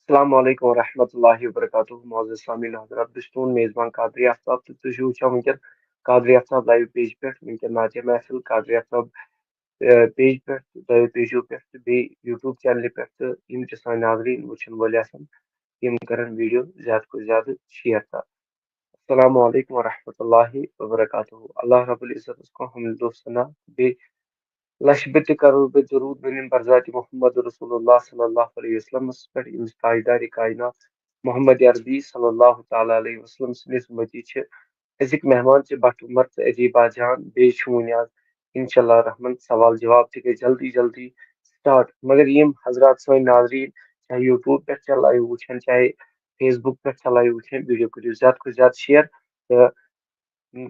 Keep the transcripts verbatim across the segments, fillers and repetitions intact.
السلام علیکم ورحمۃ اللہ وبرکاتہ۔ معزز سامعین حضرات، بہٕ چھُس تُہُنٛد میزبان قادری آفتاب تہٕ تُہۍ چھِو وٕچھان وٕنکیٚن قادری آفتاب لایو پیج پٮ۪ٹھ۔ وٕنکیٚن نعتیہ محفل قادری آفتاب، آ، پیج پٮ۪ٹھ، لایو پیجو پٮ۪ٹھ تہٕ بیٚیہِ یوٗٹیوب چینلہِ پٮ۪ٹھ، تہٕ یِم تہِ سٲنۍ ناظریٖن وٕچھن وٲلۍ آسن، تِم کرن ویٖڈیو زیادٕ کھۄتہٕ زیادٕ شیئر۔ تہٕ السلام علیکم ورحمۃ اللہ وبرکاتہ۔ اللہ رب العزت اس کو ہم لطف ثنا بیٚیہِ لچھ بہٕ تہِ کرو بہٕ درود بنیم بر ذات محمد رسول اللہ صلی اللہ علیہ وسلمس پٮ۪ٹھ، ییٚمِس تاجدارِ کائنات محمد عربی صلی اللہ تعالیٰ علیہ وسلم سٕنٛدِس مٔتی چھِ أزِکۍ مہمان چھِ بٹ عمر تہٕ ادیبہ جان۔ بیٚیہِ چھُ وُنہِ آز انشاء اللہ الرحمن سوال جواب تہِ گژھِ جلدی جلدی سٹارٹ۔ مگر یِم حضرات سٲنۍ ناظریٖن چاہے یوٗٹیوب پٮ۪ٹھ چھِ لایو وٕچھان، چاہے فیس بُک پٮ۪ٹھ چھِ لایو وٕچھان، ویٖڈیو کٔرِو زیادٕ کھۄتہٕ زیادٕ شیئر۔ تہٕ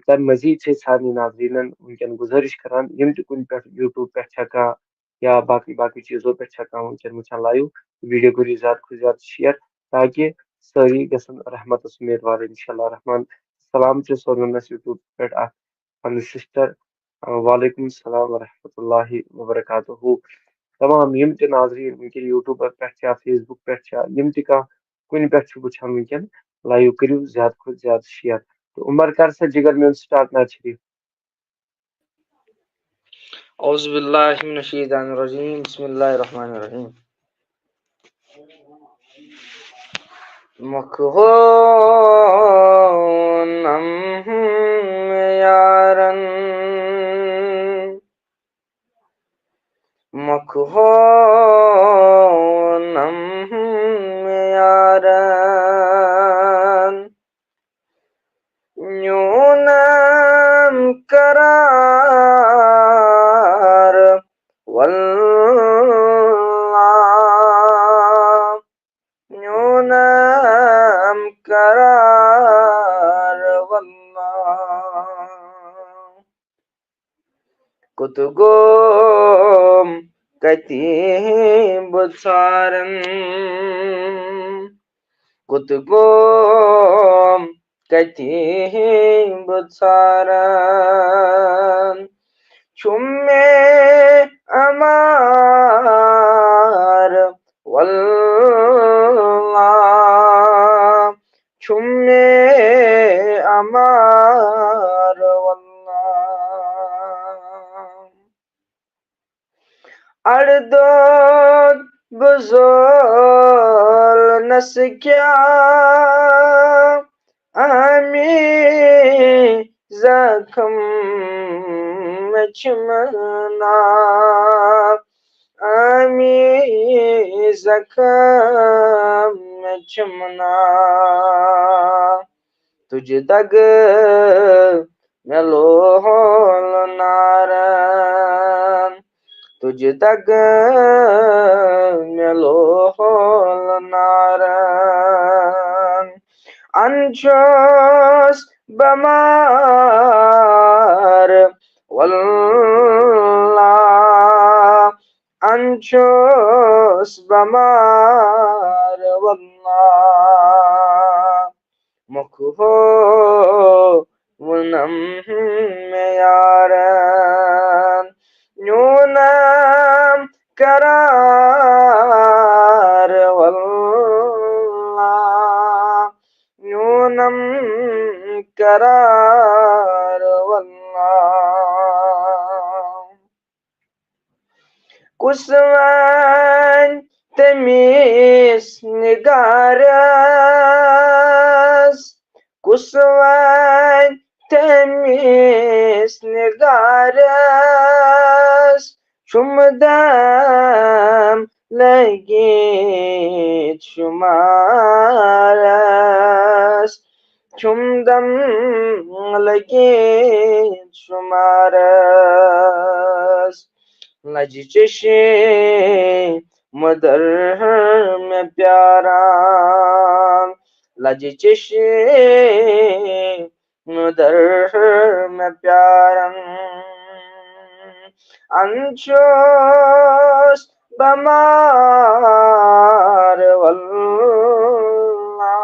تَمہِ مٔزیٖد چھِ أسۍ سارنٕے ناظریٖنَن وٕنکیٚن گُزٲرِش کران، یِم تہِ کُنہِ پٮ۪ٹھ یوٗٹیوب پٮ۪ٹھ چھِ ہٮ۪کان یا باقٕے باقٕے چیٖزو پٮ۪ٹھ چھِ ہٮ۪کان وٕنکیٚن وٕچھان لایِو، ویٖڈیو کٔرِو زیادٕ کھۄتہٕ زیادٕ شِیَر، تاکہِ سٲری گژھن رحمتَس اُمیدوار۔ اِنشاء اللہ الرحمن۔ سلام چھُ سوزان اَسہِ یوٗٹیوب پٮ۪ٹھ اَکھ پنٕنۍ سِسٹَر۔ وعلیکم السلام ورحمۃ اللہ وبرکاتہ۔ تمام یِم تہِ ناظریٖن وٕنکیٚن یوٗٹیوٗب پٮ۪ٹھ چھا، فیس بُک پٮ۪ٹھ چھا، یِم تہِ کانٛہہ کُنہِ پٮ۪ٹھ چھُ وٕچھان وٕنکیٚن، لایِو کٔرِو زیادٕ کھۄتہٕ زیادٕ شِیَر۔ تہٕ عمر کر سا جِگر میون سٹارٹ ناد شریٖف۔ أعوذ بالله من الشيطان الرجيم. بسم الله الرحمن الرحيم. مۄکھ ہونم یارن، مۄکھ ہونم یارن، نیونم قرار واللہ، نیونم قرار واللہ۔ کوٚت گوم کتی بہٕ ژھارن، کوٚت گوم کتی بہٕ ژھارن، چھُم مےٚ اَمار واللہ، چھُم مےٚ اَمار واللہ۔ اڑدود بزول نس کیا آمی زخم مچمنا، آمی زخم مچمنا۔ تجھ دگ مےٚ لوہل نارن، تجھ دگ مےٚ لوہل نارن۔ ان چھُس بٮ۪مار واللہ، ان چھُس بٮ۪مار واللہ۔ مۄکھ ہو وُنم مےٚ یارن، نیونم قرار واللہ، نیونم قرار واللہ۔ کُس وَنہِ تٔمِس نِگارس، کُس وَنہِ تٔمِس نِگارس، چھُم دم لٔگِتھ شُمارس، چھُم دم لٔگِتھ شُمارس۔ لجہِ چشم مٔدٕر مےٚ پیاران، لجہِ چشم مٔدٕر مےٚ پیاران۔ ان چھُس بٮ۪مار واللہ،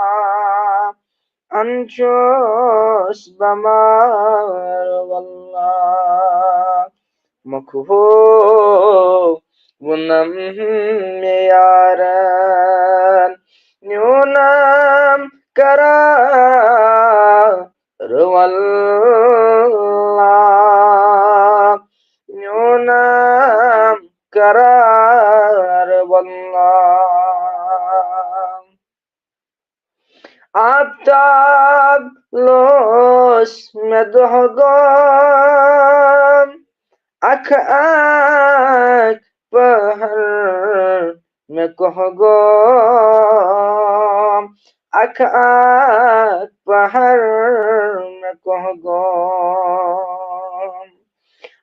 ان چھُس بٮ۪مار واللہ۔ مۄکھ ہو وُنم مےٚ یارن، یار واللہ۔ آفتاب لوس مےٚ دۄہ گوم، اکھ اکھ پہر مےٚ کوہ گوم، اکھ اکھ پہر مےٚ کوہ گوم۔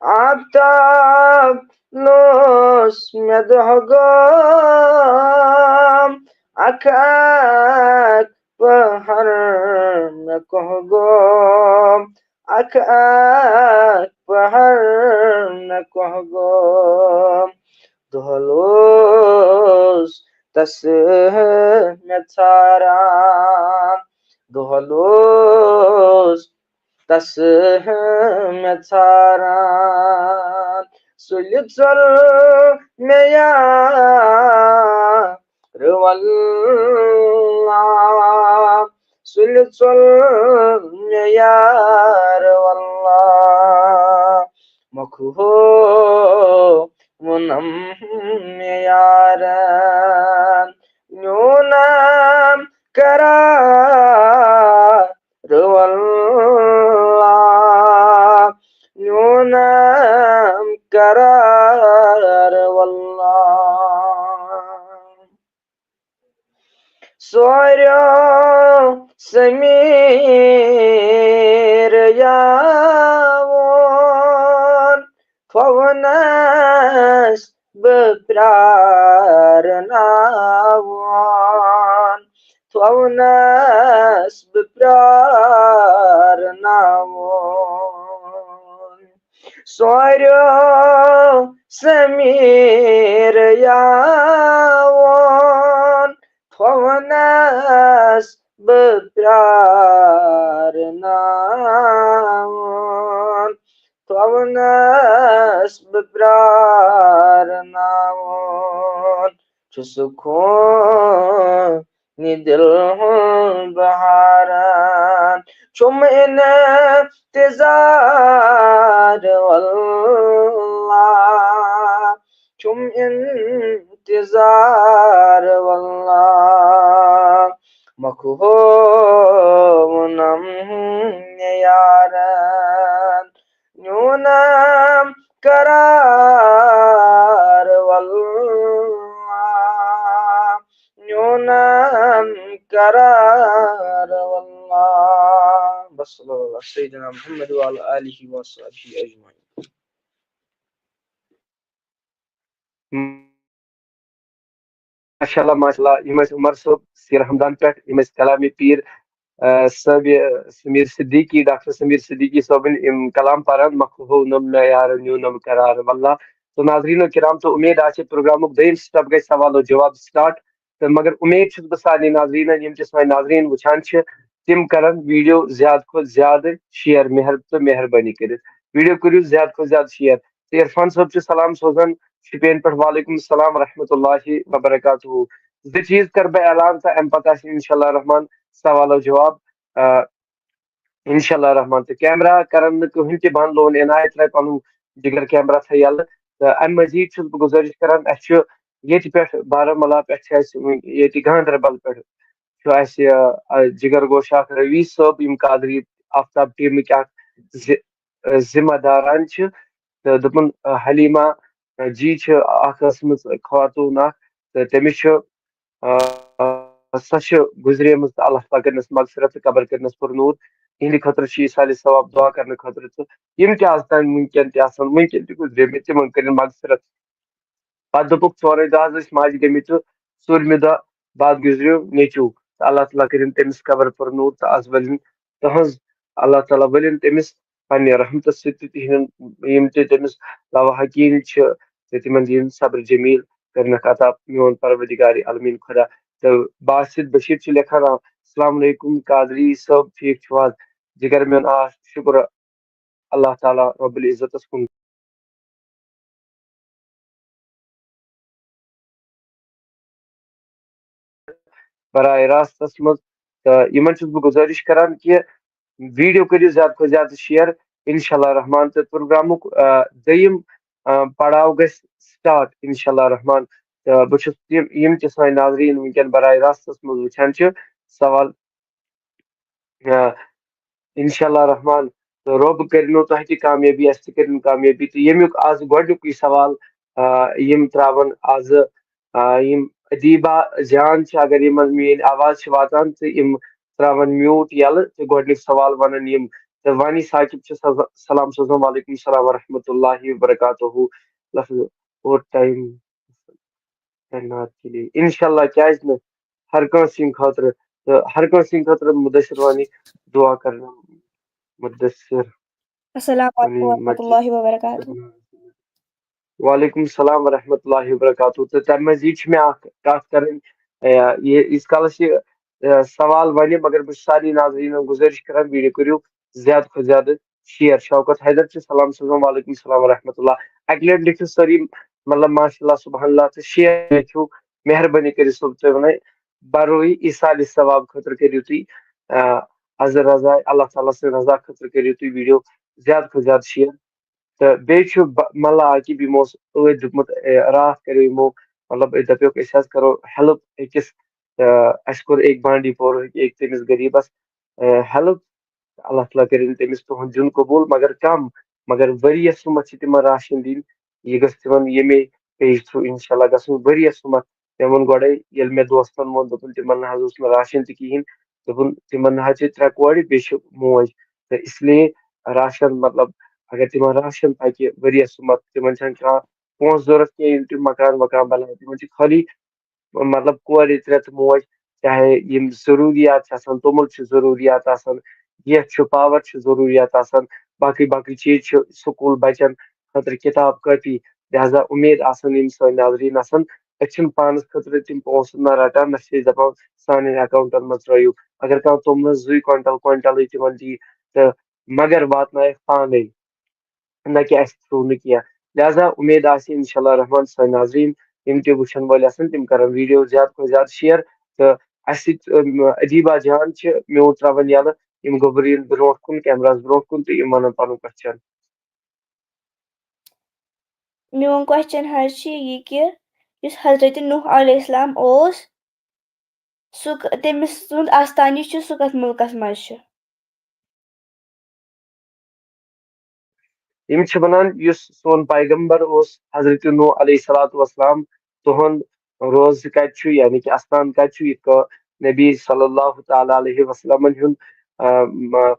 آفتاب لوس مےٚ دۄہ گوم، اکھ اکھ پہر مےٚ کوہ گوم، اکھ اکھ پہر مےٚ کوہ گوم۔ دۄہ لوس تس مےٚ ژھاران، دۄہ لوس تس مےٚ ژھاران۔ سُلہِ ژوٚل مےٚ یار واللہ، سُلہِ ژوٚل مےٚ یار واللہ۔ مۄکھٕ ہو ووٚنم مےٚ یارن، میونم قرار واللہ، میونم قرار واللہ۔ سوریو سمیر یاوون، تھوونس بہٕ پرٛارناوان، تھوونس بہٕ پرٛارناوان۔ سوریو سمیر یاوون، تھوونس بہٕ پرٛارناوان، تھوونس بہٕ پرٛارناوان۔ چھُ سکوٗن دِل ہُنٛد بہارن، چھُم انتظار واللہ، چھُم انتظار واللہ۔ مۄکھٕ ہو ووٚنم یارن، میونم قرار واللہ، میونم قرار واللہ۔ بس صلی اللہ علی سیدنا محمد وعلی آلہ وصحبہ اجمعین۔ ماشاء اللہ، ماشاء اللہ، یِم ٲسۍ عمر صٲب سیر ہمدان پٮ۪ٹھ، یِم ٲسۍ کلامِ پیٖر، آ، صٲبِ سمیر صدیقی، ڈاکٹر سمیر صدیقی صٲبٕنۍ یِم کلام پران، مۄکھٕ ہو نم مےٚ یار نیونم قرار واللہ۔ تو ناظرین کرام، تو امید آسہِ پروگرامُک دوٚیِم سٹیپ گژھِ سوال و جواب سٹارٹ۔ تہٕ مگر امید چھُس بہٕ سارنٕے ناظریٖنن، یِم تہِ سٲنۍ ناظریٖن وٕچھان چھِ، تِم کرن ویڈیو زیادٕ کھۄتہٕ زیادٕ شیئر، مہر-، تہٕ مہربٲنی کٔرِتھ ویڈیو کٔرِو زیادٕ کھۄتہٕ زیادٕ شیئر۔ تہٕ عرفان صٲب چھُ سلام سوزان شُپین پٮ۪ٹھ، وعلیکم السلام ورحمۃ اللہ وبرکاتہ۔ زٕ چیٖز کرٕ بہٕ اعلان تہٕ امہِ پتہٕ آسہِ انشاء اللہ رحمان سوال و جواب۔ آ، انشاء اللہ رحمان۔ تہٕ کیمرہ کرن نہٕ کٕہٕنۍ تہِ بند، لون عنایت ترٛاوِ پنُن جگر کیمرہ تھٲے یَلہٕ۔ تہٕ امہِ مزید چھُس بہٕ گُزٲرِش کران، اسہِ چھُ ییٚتہِ پٮ۪ٹھ بارہمولہ پٮ۪ٹھ چھِ اسہِ وٕنۍ ییٚتہِ گاندربل پٮ۪ٹھ چھُ اسہِ، آ، جگر گوش اکھ روی صٲب، یِم قادری آفتاب ٹیمٕکۍ اکھ زِ-، آ، ذمہ داران چھِ۔ تہٕ دوٚپُن، آ، حلیمہ، آ، جی چھِ اکھ ٲسمٕژ خاتوٗن اکھ، تہٕ تٔمِس چھُ، آ، سۄ چھِ گُزریمٕژ، تہٕ اللہ تعالیٰ کٔرنَس مغفرت تہٕ قبر کٔرنَس پُرنوٗر۔ تِہِنٛدِ خٲطرٕ چھِ یہِ سالِ ثواب دُعا کرنہٕ خٲطرٕ۔ تہٕ یِم تہِ آز تام وٕنکٮ۪ن تہِ آسَن، وٕنکٮ۪ن تہِ گُزریمٕتۍ، تِمن کٔرِن مغفرت۔ پتہٕ دوٚپُکھ، ژورے دۄہ حظ ٲسۍ ماجہِ گٔمٕتۍ تہٕ ژوٗرمہِ دۄہ بعد گُزریو نیٚچوٗ۔ تہٕ اللہ تعالیٰ کٔرِن تٔمِس قبر پُرنوٗر تہٕ از ؤلِن تٕہٕنٛز، اللہ تعالیٰ ؤلِن تٔمِس پننہِ رحمتہٕ سۭتۍ تہٕ تِہِنٛدٮ۪ن یِم تہِ تٔمِس لواحقیٖن چھِ تہٕ تِمن دِیِن صبر جمیٖل کٔرنَکھ عطا میون پروردگار عالمیٖن خۄدا۔ تہٕ باسط بشیٖر چھُ لیکھان، السلام علیکم قادری صٲب، ٹھیٖک چھِو حظ؟ جگر میون، آ شُکر اللہ تعالیٰ رب العزتس کُن۔ براہ راستس منٛز۔ تہٕ یِمن چھُس بہٕ گُزٲرِش کران کہِ ویڈیو کٔرِو زیادٕ کھۄتہٕ زیادٕ شیئر، انشاء اللہ رحمان۔ تہٕ پروگرامُک، آ، دوٚیِم آ، پڑاو گژھِ سٹارٹ، انشاء اللہ رحمان۔ تہٕ بہٕ چھُس یِم، یِم تہِ سٲنۍ ناظریٖن وٕنکیٚن براہ راستس منٛز وٕچھان چھِ، سوال، آ، انشاء اللہ رحمان، تہٕ رۄب کٔرِنو تۄہہِ تہِ کامیٲبی، اَسہِ تہِ کٔرِن کامیٲبی۔ تہٕ ییٚمیُک آز گۄڈٕنیُکُے سوال، آ، یِم ترٛاوَن آزٕ، آ، یِم ادیبہ جان چھِ، اگر یِمن میٲنۍ آواز چھِ واتان تہٕ یِم ترٛاوَن میوٗٹ یَلہٕ تہٕ گۄڈٕنیُک سوال وَنَن یِم۔ تہٕ وانی ثاقب چھُ سز-، سلام سوزان، وعلیکم السلام ورحمۃ اللہ وبرکاتہ۔ لفظ اور ٹائم تعینات کے لیے۔ انشاءاللہ، کیازِ نہٕ؟ ہر کٲنٛسہِ ہٕنٛدِ خٲطرٕ، تہٕ ہر کٲنٛسہِ ہٕنٛدِ خٲطرٕ مُدثر وانی دعا کرنا۔ مُدثر السلام علیکم وانی ورحمۃ مکی۔ اللہ وبرکاتہ۔ وعلیکم السلام ورحمۃ اللہ وبرکاتہ۔ تہٕ تَمہِ مٔزیٖد چھِ مےٚ اکھ کَتھ کَرٕنۍ۔ اے، یہِ، ییٖتِس کالَس یہِ، اے، سوال وَنہِ، مگر بہٕ چھُس سارنٕے ناظریٖنَن گُزٲرِش کران، ویٖڈیو کٔرِو زیادٕ کھۄتہٕ زیادٕ شِیر۔ شوکت حیدر چھِ سلام سوزان، وعلیکم السلام ورحمۃ اللہ۔ اَکہِ لَٹہِ لیکھِو سٲری، مطلب، ماشاء اللہ، سبحان اللہ، تہٕ شِیر لیکھِو، مہربٲنی کٔرِتھ، صٲب، تُہۍ وَنَے بروی ایٖصالِ ثواب خٲطرٕ کٔرِو تُہۍ، آ، از رضا، اللہ تعالیٰ سٕنٛدِ رضا خٲطرٕ کٔرِو تُہۍ ویٖڈیو زیادٕ کھۄتہٕ زیادٕ شِیر۔ تہٕ بیٚیہِ چھُ ب-، ملا عاقب یِمو اوس ٲدۍ دیُتمُت، اے، راتھ کَریو یِمو، مطلب، أسۍ دَپیوکھ، أسۍ حظ کَرو ہیلپ أکِس، آ، اَسہِ کوٚر أکۍ بانڈی پورہٕکۍ أکۍ تٔمِس غریٖبَس، آ، ہیلپ۔ اللہ تعالیٰ کٔرِنۍ تٔمِس تُہُنٛد دیُن قبوٗل، مگر کَم، مگر ؤریَس سُمَتھ چھِ تِمَن راشن دِنۍ۔ یہِ گٔژھ تِمَن ییٚمے پیج تھرٛوٗ اِنشاء اللہ گژھُن ؤریَس سُمَتھ۔ مےٚ ووٚن گۄڈَے، ییٚلہِ مےٚ دوستَن ووٚن، دوٚپُن، تِمَن نہ حظ اوس نہٕ راشن تہِ کِہیٖنۍ۔ دوٚپُن، تِمَن نہ حظ چھِ ترٛےٚ کورِ، بیٚیہِ چھِ موج۔ تہٕ اس لیے راشن، مطلب، اگر تِمَن راشن پَکہِ ؤریَس سُمَتھ، تِمَن چھَنہٕ کانٛہہ پونٛسہٕ ضوٚرَتھ کینٛہہ، یِم تِم مکان وکان بَناوَن، تِمَن چھِ خٲلی، مطلب، کورِ ترٛےٚ تہٕ موج، چاہے یِم ضروٗریات چھِ آسان، توٚمُل چھُ ضروٗریات آسان، گیس چھُ، پاور چھُ ضروٗریات آسان، باقٕے باقٕے چیٖز چھِ، سکوٗل بَچَن خٲطرٕ کِتاب کٲپی۔ لہذا اُمید آسان یِم سٲنۍ ناظریٖن آسان، أسۍ چھِنہٕ پانَس خٲطرٕ تِم پونٛسہٕ نہ رَٹان، نہ چھِ أسۍ دَپان سانٮ۪ن اکاؤنٹَن منٛز ترٛٲیِو۔ اگر کانٛہہ توٚملَس زٕے کوینٹل، کوینٹلٕے تِمَن دی، تہٕ مگر واتنایَکھ پانَے، نہ کہِ اَسہِ تھرٛوٗ نہٕ کینٛہہ۔ لہذا اُمید آسہِ اِنشاء اللہ رحمان سٲنۍ ناظریٖن یِم تہِ وٕچھَن وٲلۍ آسَن، تِم کَرَن ویٖڈیو زیادٕ کھۄتہٕ زیادٕ شِیر۔ تہٕ اَسہِ سۭتۍ، اَم، ادیبہ جان چھِ میوٗٹ ترٛاوان یَلہٕ، یِم گوٚبرِن برٛونٛٹھ کُن، کیمراہَس برٛونٛہہ کُن، تہٕ یِم وَنَن پَنُن کوسچن۔ میون کوسچن حظ چھُ یہِ کہِ یُس حضرت نوح علیہ السلام اوس، سُہ ک-، تٔمِس سُنٛد آستان یُس چھُ، سُہ کَتھ مُلکَس منٛز چھُ؟ یِم چھِ وَنان، یُس سون پیغمبر اوس، حضرت نوح علیہ الصلوۃ والسلام، تُہُنٛد روزٕ کَتہِ چھُ، یعنی کہِ اَستان کَتہِ چھُ، یِتھ کٔنۍ نبی صلی اللہ تعالیٰ علیہ وسلمن ہُنٛد، آ، م-،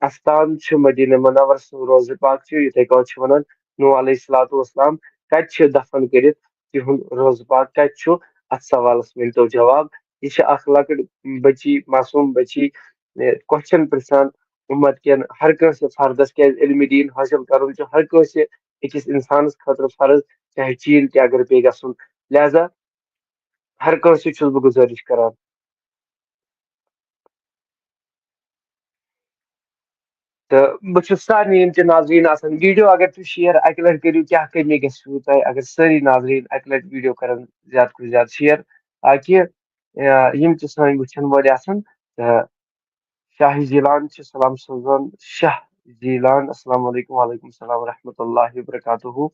اَستان چھُ مدینہ منورس منٛز، روزٕ پاک چھُ، یِتھَے کٔنۍ چھِ وَنان، نوح علیہ الصلوۃ والسلام کَتہِ چھِ دفن کٔرِتھ، تِہُنٛد روزٕ پاک کَتہِ چھُ؟ اَتھ سوالَس ؤنۍتو جواب۔ یہِ چھِ اَکھ لۄکٕٹ بٔچی، معصوٗم بٔچی، اے، کوسچن پرژھان اُمت کٮ۪ن ہر کٲنٛسہِ فردس، کیازِ علمِ دیٖن حٲصِل کرُن چھُ ہر کٲنٛسہِ أکِس اِنسانس خٲطرٕ فرض، چاہے چیٖن تہِ اگر پیٚیہِ گژھُن۔ لہذا ہر کٲنٛسہِ چھُس بہٕ گُزٲرِش کران۔ تہٕ بہٕ چھُس سارنٕے یِم تہِ ناظریٖن آسان، ویٖڈیو اگر تُہۍ شِیر اَکہِ لَٹہِ کٔرِو، کیٛاہ کٔمی گژھِوٕ تۄہہِ اگر سٲری ناظریٖن اَکہِ لَٹہِ ویٖڈیو کَرَن زیادٕ کھۄتہٕ زیادٕ شِیر، تاکہِ، آ، یِم تہِ سٲنۍ وٕچھَن وٲلۍ آسَن، تہٕ شاہی زیلان چھِ سلام سوزان۔ شاہ زیلان، السلام علیکم۔ وعلیکم السلام ورحمۃ اللہ وبرکاتہ۔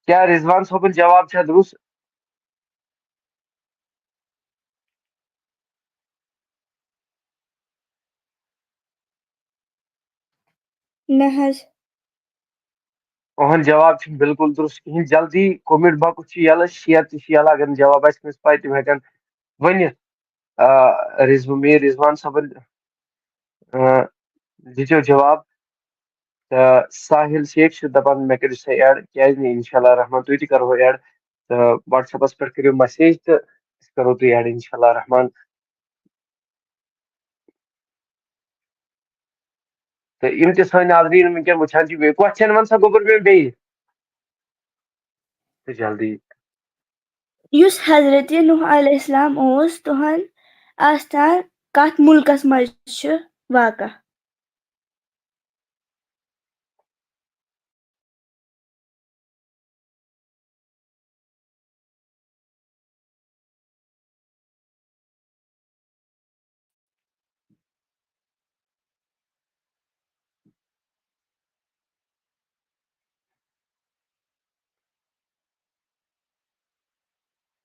کیٛاہ رضوان صٲبُن جواب چھا درُست؟ نہ حظ۔ اُہُنٛد جواب چھُنہٕ بِلکُل درُست کِہیٖنۍ۔ جلدی کومنٹ باکس چھُ یَلہٕ، شِیر تہِ چھُ یَلہٕ۔ اگر نہٕ جواب آسہِ کٲنٛسہِ پَے، تِم ہٮ۪کَن ؤنِتھ۔ آ، رضو-، میر رضوان صٲبَن، آ، دِژیو جواب۔ تہٕ ساحل شیخ چھُ دَپان، مےٚ کٔرِو سا ایڈ، کیٛازِ نہٕ؟ اِنشاء اللہ رحمان، تُہۍ تہِ کَرہو ایڈ۔ تہٕ وٹسیپَس پٮ۪ٹھ کٔرِو مسیج تہٕ أسۍ کَرو تُہۍ ایڈ، اِنشاء اللہ رحمان۔ تہٕ یِم تہِ سٲنۍ ناظریٖن وٕنکیٚن وٕچھان چھِ، بیٚیہِ کوسچن وَن سا گوٚبُر مےٚ بیٚیہِ۔ تہٕ جلدی۔ یُس حضرت نوح علیہ السلام اوس، تُہُنٛد آستان کَتھ مُلکَس منٛز چھُ واقع؟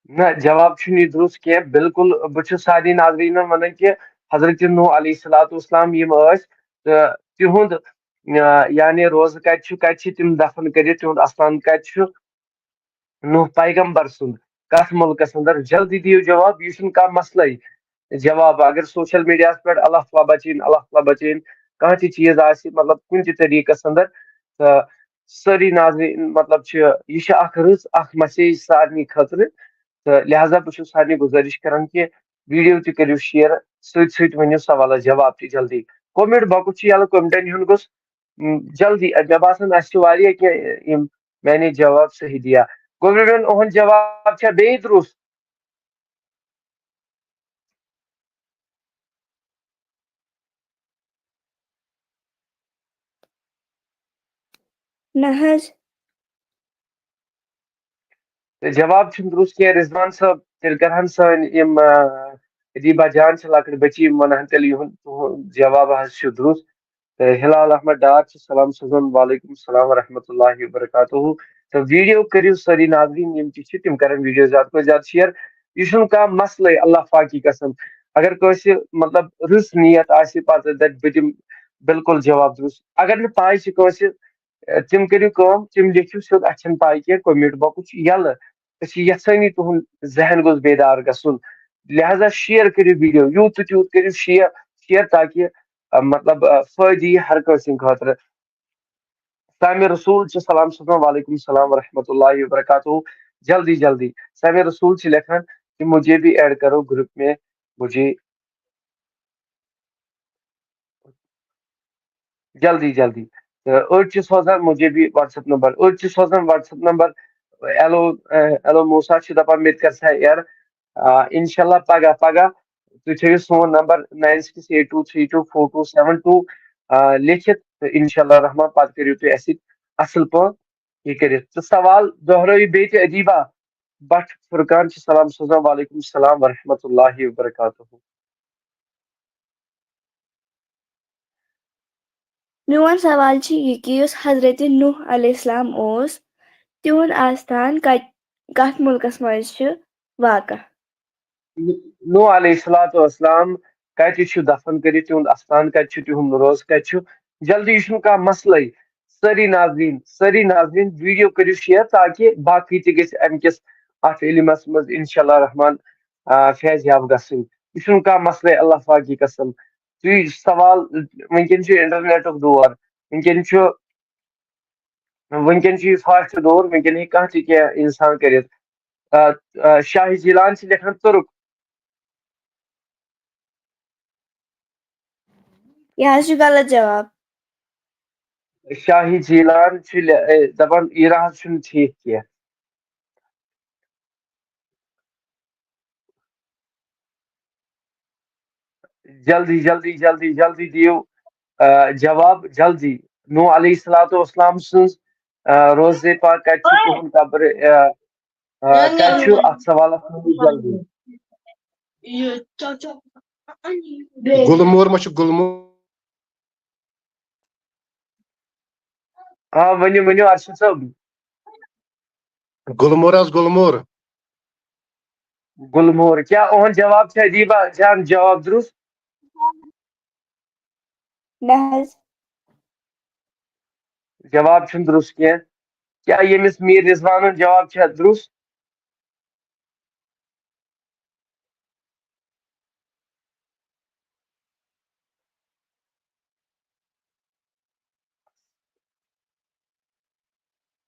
نہ، جواب چھُنہٕ یہِ درُست کینٛہہ۔ بالکل، بہٕ چھُس سارنٕے ناظریٖنَن وَنان کہِ حضرت نوح علیہ الصلوۃ والسلام یِم ٲسۍ، تہٕ تِہُنٛد، آ، یعنی روزٕ کَتہِ چھُ، کَتہِ چھِ تِم دفن کٔرِتھ، تِہُنٛد اَستان کَتہِ چھُ؟ نوح پیغمبر سُنٛد کَتھ مُلکَس اندر؟ جلدی دِیِو جواب، یہِ چھُنہٕ کانٛہہ مسلَے۔ جواب اگر سوشل میڈیاہَس پٮ۪ٹھ اللہ تعالیٰ بچٲیِن، اللہ تعالیٰ بچٲیِن، کانٛہہ تہِ چیٖز آسہِ، مطلب، کُنہِ تہِ طریٖقَس اندر، تہٕ سٲری ناظریٖن، مطلب، چھِ، یہِ چھِ اَکھ رٕژ اَکھ مسیج سارنٕے خٲطرٕ۔ تہٕ لہذا بہٕ چھُس سارنٕے گُزٲرِش کران کہِ ویڈیو تہِ کٔرِو شیئر، سۭتۍ سۭتۍ ؤنِو سوالَس جواب تہِ جلدی۔ کومنٹ باکس چھُ یَلہٕ، کومنٹَن ہُنٛد گوٚژھ، م، جلدی، مےٚ باسان اَسہِ چھِ واریاہ کینٛہہ یِم میٛانے جواب صحیح دِیا۔ گوٚبرٮ۪ن، اُہُنٛد جواب چھا بیٚیہِ درُست؟ نہ حظ۔ تہٕ جواب چھُنہٕ درُست کینٛہہ۔ رضوان صٲب، تیٚلہِ کرہن سٲنۍ یِم، آ، ادیبہ جان چھِ لۄکٕٹ بچی، یِم ونہن تیٚلہِ یِہُنٛد، تُہُنٛد جواب حظ چھُ درُست۔ تہٕ ہلال احمد ڈار چھُ سلام سوزان، وعلیکم السلام ورحمۃ اللہ وبرکاتہ۔ تہٕ ویڈیو کٔرِو سٲری ناظریٖن یِم تہِ چھِ، تِم کرن ویڈیو زیادٕ کھۄتہٕ زیادٕ شیئر۔ یہِ چھُنہٕ کانٛہہ مسلے، اللہ پاکی قسم۔ اگر کٲنٛسہِ، مطلب، رٕژ نیت آسہِ، پتہٕ دپہِ بہٕ دِمہٕ بالکل جواب درُست۔ اگر نہٕ پاے چھِ کٲنٛسہِ، تِم کٔرِو کٲم، تِم لیکھِو سیوٚد، اَسہِ چھَنہٕ پاے کینٛہہ، کومنٹ باکس چھُ یَلہٕ۔ أسۍ چھِ یَژھٲنی تُہُنٛد ذہن گوٚژھ بیدار گژھُن۔ لہذا شیئر کٔرِو ویڈیو، یوٗت تہٕ تیوٗت کٔرِو شیئر، شیئر تاکہِ، آ، مطلب، آ، فٲیدٕ یی ہر کٲنٛسہِ ہٕنٛدِ خٲطرٕ۔ سامع رسول چھِ سلام سوزان، وعلیکم السلام ورحمۃ اللہ وبرکاتہ۔ جلدی جلدی۔ سامع رسول چھِ لیکھان کہ مجھے بھی ایڈ کرو گروپ میں، مجھے جلدی جلدی۔ تہٕ أڑۍ چھِ سوزان مجھے بھی واٹس ایپ نمبر، أڑۍ چھِ سوزان واٹس ایپ نمبر۔ ایلو، اے، ایلو موسا چھِ دپان مےٚ تہِ کر سا ایڈ۔ آ، انشاءاللہ پگاہ، پگاہ تُہۍ تھٲیِو سون number nine six eight two three two four two seven two، آ، لیکھِتھ، تہٕ انشاءاللہ رحمان پتہٕ کٔرِو تُہۍ اَسہِ سۭتۍ اصل پٲٹھۍ یہِ کٔرِتھ۔ تہٕ سوال دۄہرٲیِو بیٚیہِ تہِ ادیبہ بٹ فرقان چھِ سلام سوزان، وعلیکم السلام ورحمۃ اللہ وبرکاتہ۔ میون سوال چھُ یہِ کہِ یُس حضرت نوح علیہ السلام اوس، تِہُنٛد آستان کَتہِ، کَتھ مُلکَس منٛز چھُ واقع؟ نوح علیہ الصلوۃ والسلام کَتہِ چھُ دفن کٔرِتھ، تِہُنٛد آستان کَتہِ چھُ، تِہُنٛد روزٕ کَتہِ چھُ؟ جلدی، یہِ چھُنہٕ کانٛہہ مسلَے۔ سٲری ناظریٖن، سٲری ناظریٖن، ویڈیو کٔرِو شیئر تاکہِ باقٕے تہِ گٔژھِ اَمہِ کِس اَتھ علمَس منٛز انشاءاللہ رحمان، آ، فیض یاب گژھٕنۍ۔ یہِ چھُنہٕ کانٛہہ مسلَے، اللہ پاکی قسم۔ تُہۍ سوال، وٕنکیٚن چھُ انٹرنیٹُک دور، وٕنکیٚن چھُ، وٕنکیٚن چھُ یہِ فاسٹ دور، وٕنکیٚن ہیٚکہِ کانٛہہ تہِ کینٛہہ انسان کٔرِتھ۔ آ، آ، شاہ جیلان چھِ لیکھان تُرُک۔ یہِ حظ چھُ غلط جواب۔ شاہ جیلان چھُ لے-، اے، دَپان ایران حظ چھُنہٕ ٹھیٖک کینٛہہ۔ جلدی، جلدی، جلدی، جلدی دِیِو، آ، جواب، جلدی۔ نوح علیہ الصلوۃ والسلام سٕنٛز، آ، روزے پاک کَتہِ چھُ، تِہُنٛد قبر، آ، آ، کَتہِ چھُ؟ اَتھ سوالَس ؤنِو جلدی۔ گُلمور ما چھُ؟ گُلمور۔ آ، ؤنِو، ؤنِو، ارشد صٲب۔ گُلمور حظ، گُلمور۔ گُلمور۔ کیٛاہ اُہُنٛد جواب چھا ادیبہ جان جواب درُست؟ نہ حظ۔ جواب چھُنہٕ درُست کینٛہہ۔ کیٛاہ ییٚمِس میٖر رضوانُن جواب چھا درُست؟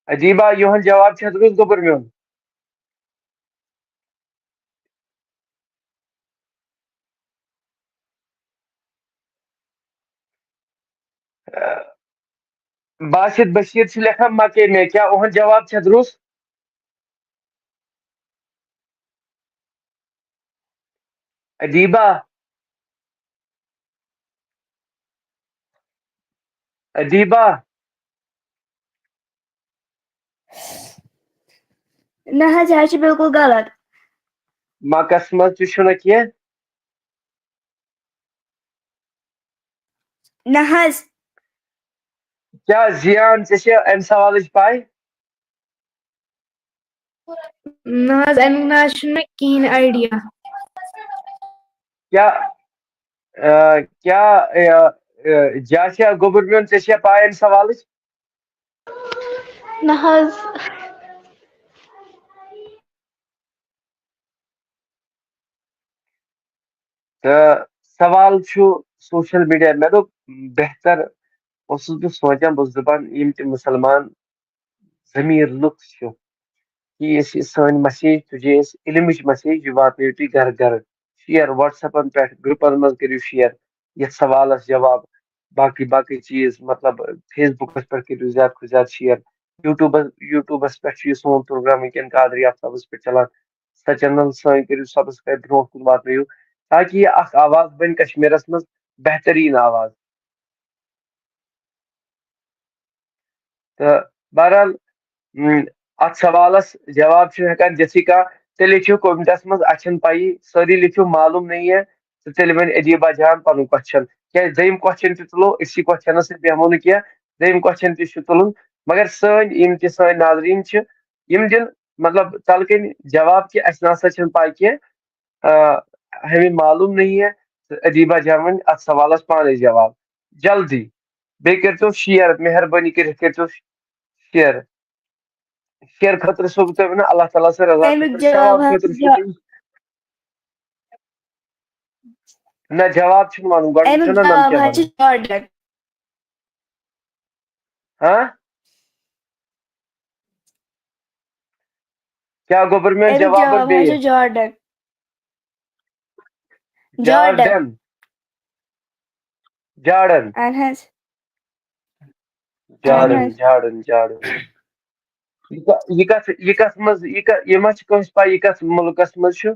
ادیبہ، یِہُنٛد جواب چھا درُست، گوٚبُر میون؟ باسط بشیر چھُ لیکھان مکے میں، کیٛاہ اُہُنٛد جواب چھا درُست؟ ادیبہ، ادیبہ۔ نہ حظ، یہِ حظ چھُ بالکل غلط۔ مکس منٛز تہِ چھُنہٕ کینٛہہ۔ نہ حظ۔ کیٛاہ زیان، ژےٚ چھےٚ امہِ سوالٕچ پاے؟ نہ حظ، اَمیُک نہ حظ چھُنہٕ مےٚ کِہیٖنۍ آیڈیا۔ کیٛاہ آ، کیٛاہ آ، آ، جاسیا گوٚبُر میون، ژےٚ چھےٚ پاے اَمہِ سوالٕچ؟ نہ حظ۔ تہٕ سوال چھُ سوشل میڈیا۔ مےٚ دوٚپ، بہتر اوسُس بہٕ سونٛچان، بہٕ اوسُس دَپان، یِم تہِ مُسلمان ضمیٖر لُکھ چھِ، یہِ ٲسۍ یہِ سٲنۍ مسیج، تُجے أسۍ علمٕچ مسیج، یہِ واتنٲیِو تُہۍ گرٕ گرٕ۔ شیئر WhatsApp-ن پٮ۪ٹھ، گروپن منٛز کٔرِو شیئر یتھ سوالس جواب، باقٕے باقٕے چیٖز، مطلب Facebook-س پٮ۪ٹھ کٔرِو زیادٕ کھۄتہٕ زیادٕ شیئر۔ YouTube-س، YouTube-س پٮ۪ٹھ چھُ یہِ سون پروگرام وٕنکیٚن قادری آفتابس پٮ۪ٹھ چلان۔ سۄ چینل سٲنۍ کٔرِو سبسکرایب، برونٛہہ کُن واتنٲیِو، تاکہِ یہِ اکھ آواز بنہِ کشمیرس منٛز بہتریٖن آواز۔ تہٕ بہرحال، م، اتھ سوالس جواب چھُنہٕ ہٮ۪کان دِتھٕے کانٛہہ۔ تیٚلہِ لیکھِو کومنٹس منٛز، اَسہِ چھَنہٕ پَیی، سٲری لیکھِو معلوم نہیں ہے، تہٕ تیٚلہِ وَنہِ ادیبہ جان پَنُن کوسچن۔ کیٛازِ دوٚیِم کوسچن تہِ تُلو، أکسٕے کوسچنس سۭتۍ بیٚہمو نہٕ کینٛہہ، دوٚیِم کوسچن تہِ چھُ تُلُن۔ مگر سٲنۍ یِم تہِ سٲنۍ ناظریٖن چھِ، یِم دِن مطلب تَلہٕ کَنہِ جواب کہِ اَسہِ نہ سا چھَنہٕ پَے کینٛہہ، آ، ہمیں معلوم نہیں ہے، تہٕ ادیبہ جان وَنہِ اتھ سوالس پانے جواب۔ جلدی، بیٚیہِ کٔرۍتو شیئر، مہربٲنی کٔرِتھ کٔرۍتو شیئر۔ شیئر خٲطرٕ چھُسو بہٕ تۄہہِ وَنان، اللہ تعالیٰ سٕنٛز رضا اَمیُک خٲطرٕ، جواب ثواب حظ خٲطرٕ چھُ چھُسو تۄہہِ۔ نہ، جواب چھُنہٕ وَنُن، گۄڈٕ اَمیُک چھُنہ نَم جواب کیٛاہ حظ چھُ وَنُن۔ جارڈن۔ ہاں؟ کیٛاہ گوٚبُر میون اَمیُک جواب جواب حظ بیٚیہِ؟ چھُ جارڈن۔ جارڈن۔ جارڈن۔ جارڈن۔ اہن حظ۔ جارڈن، حظ۔ Jordan, Jordan. یہِ کا-، یہِ کتھ، یہِ کتھ منٛز، یہِ کا-، یہِ ما چھِ کٲنٛسہِ پاے، یہِ کتھ مُلکس منٛز چھُ؟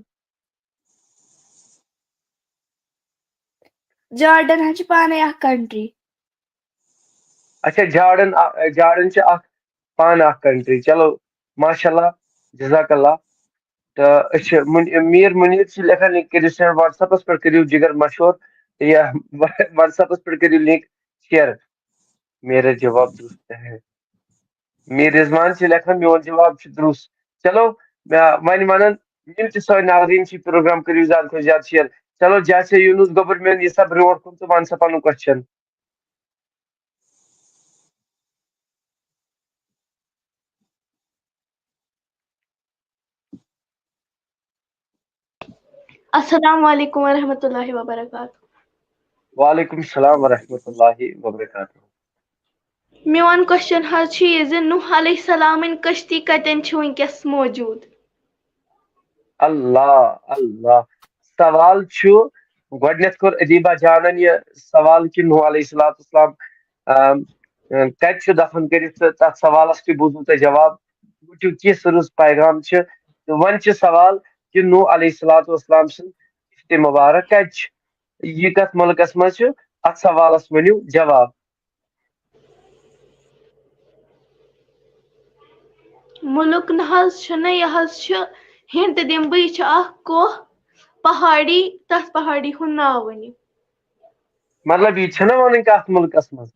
جارڈن حظ چھِ پانے اکھ کنٹری۔ اچھا، جارڈن، آ، جارڈن چھِ اکھ پانہٕ اکھ کنٹری۔ چلو، ماشاء اللہ، جزاک اللہ۔ تہٕ أسۍ چھِ مُن-، میٖر مُنیٖر چھِ لیکھان، یہِ کٔرِو سینڈ WhatsApp-س پٮ۪ٹھ، کٔرِو جگر مشہوٗر، یا WhatsApp-س پٮ۪ٹھ کٔرِو لِنک شِیر۔ میرا جواب درست ہے۔ میٖر رضوان چھِ لیکھان، میون جواب چھُ درست۔ چلو، مےٚ وۄنۍ وَنان، یِم تہِ سٲنۍ ناظریٖن چھِ، پروگرام کٔرِو زیادٕ کھۄتہٕ زیادٕ شِیر۔ چلو، جاسیا یوٗنُس گوٚبُر میون، یہِ سا برونٛٹھ کُن تہٕ وَن سا پَنُن کوسچن۔ السلام علیکم ورحمۃ اللہ وبرکاتہ۔ وعلیکم السلام ورحمۃ اللہ وبرکاتہ۔ میون کوسچن حظ چھُ یہِ زِ نوح علیہ السلامٕنۍ کشتی کتٮ۪ن چھِ وٕنکیٚس موجود؟ اللہ، اللہ۔ سوال چھُ، گۄڈٕنیتھ کوٚر ادیبہ جانن یہِ سوال کہِ نوح علیہ الصلوۃ والسلام، آم، کتہِ چھُ دفن کٔرِتھ، تہٕ تتھ سوالس تہِ بوٗزوٕ تۄہہِ جواب۔ وٕچھِو کِژھ رٕژ پیغام چھِ۔ تہٕ وۄنۍ چھِ سوال کہِ نوح علیہ الصلوۃ والسلام سٕنٛز کشتی مبارک کتہِ چھِ؟ یہِ کتھ مُلکس منٛز چھُ؟ اتھ سوالس ؤنِو جواب۔ مُلک نہ حظ چھُنہٕ، یہِ حظ چھُ، ہنٹ دِمہٕ بہٕ، یہِ چھُ اکھ کوہ پہاڑی، تتھ پہاڑی ہُنٛد ناو ؤنِو۔ مطلب، یہِ چھَنہ وَنٕنۍ کَتھ مُلکَس منٛز؟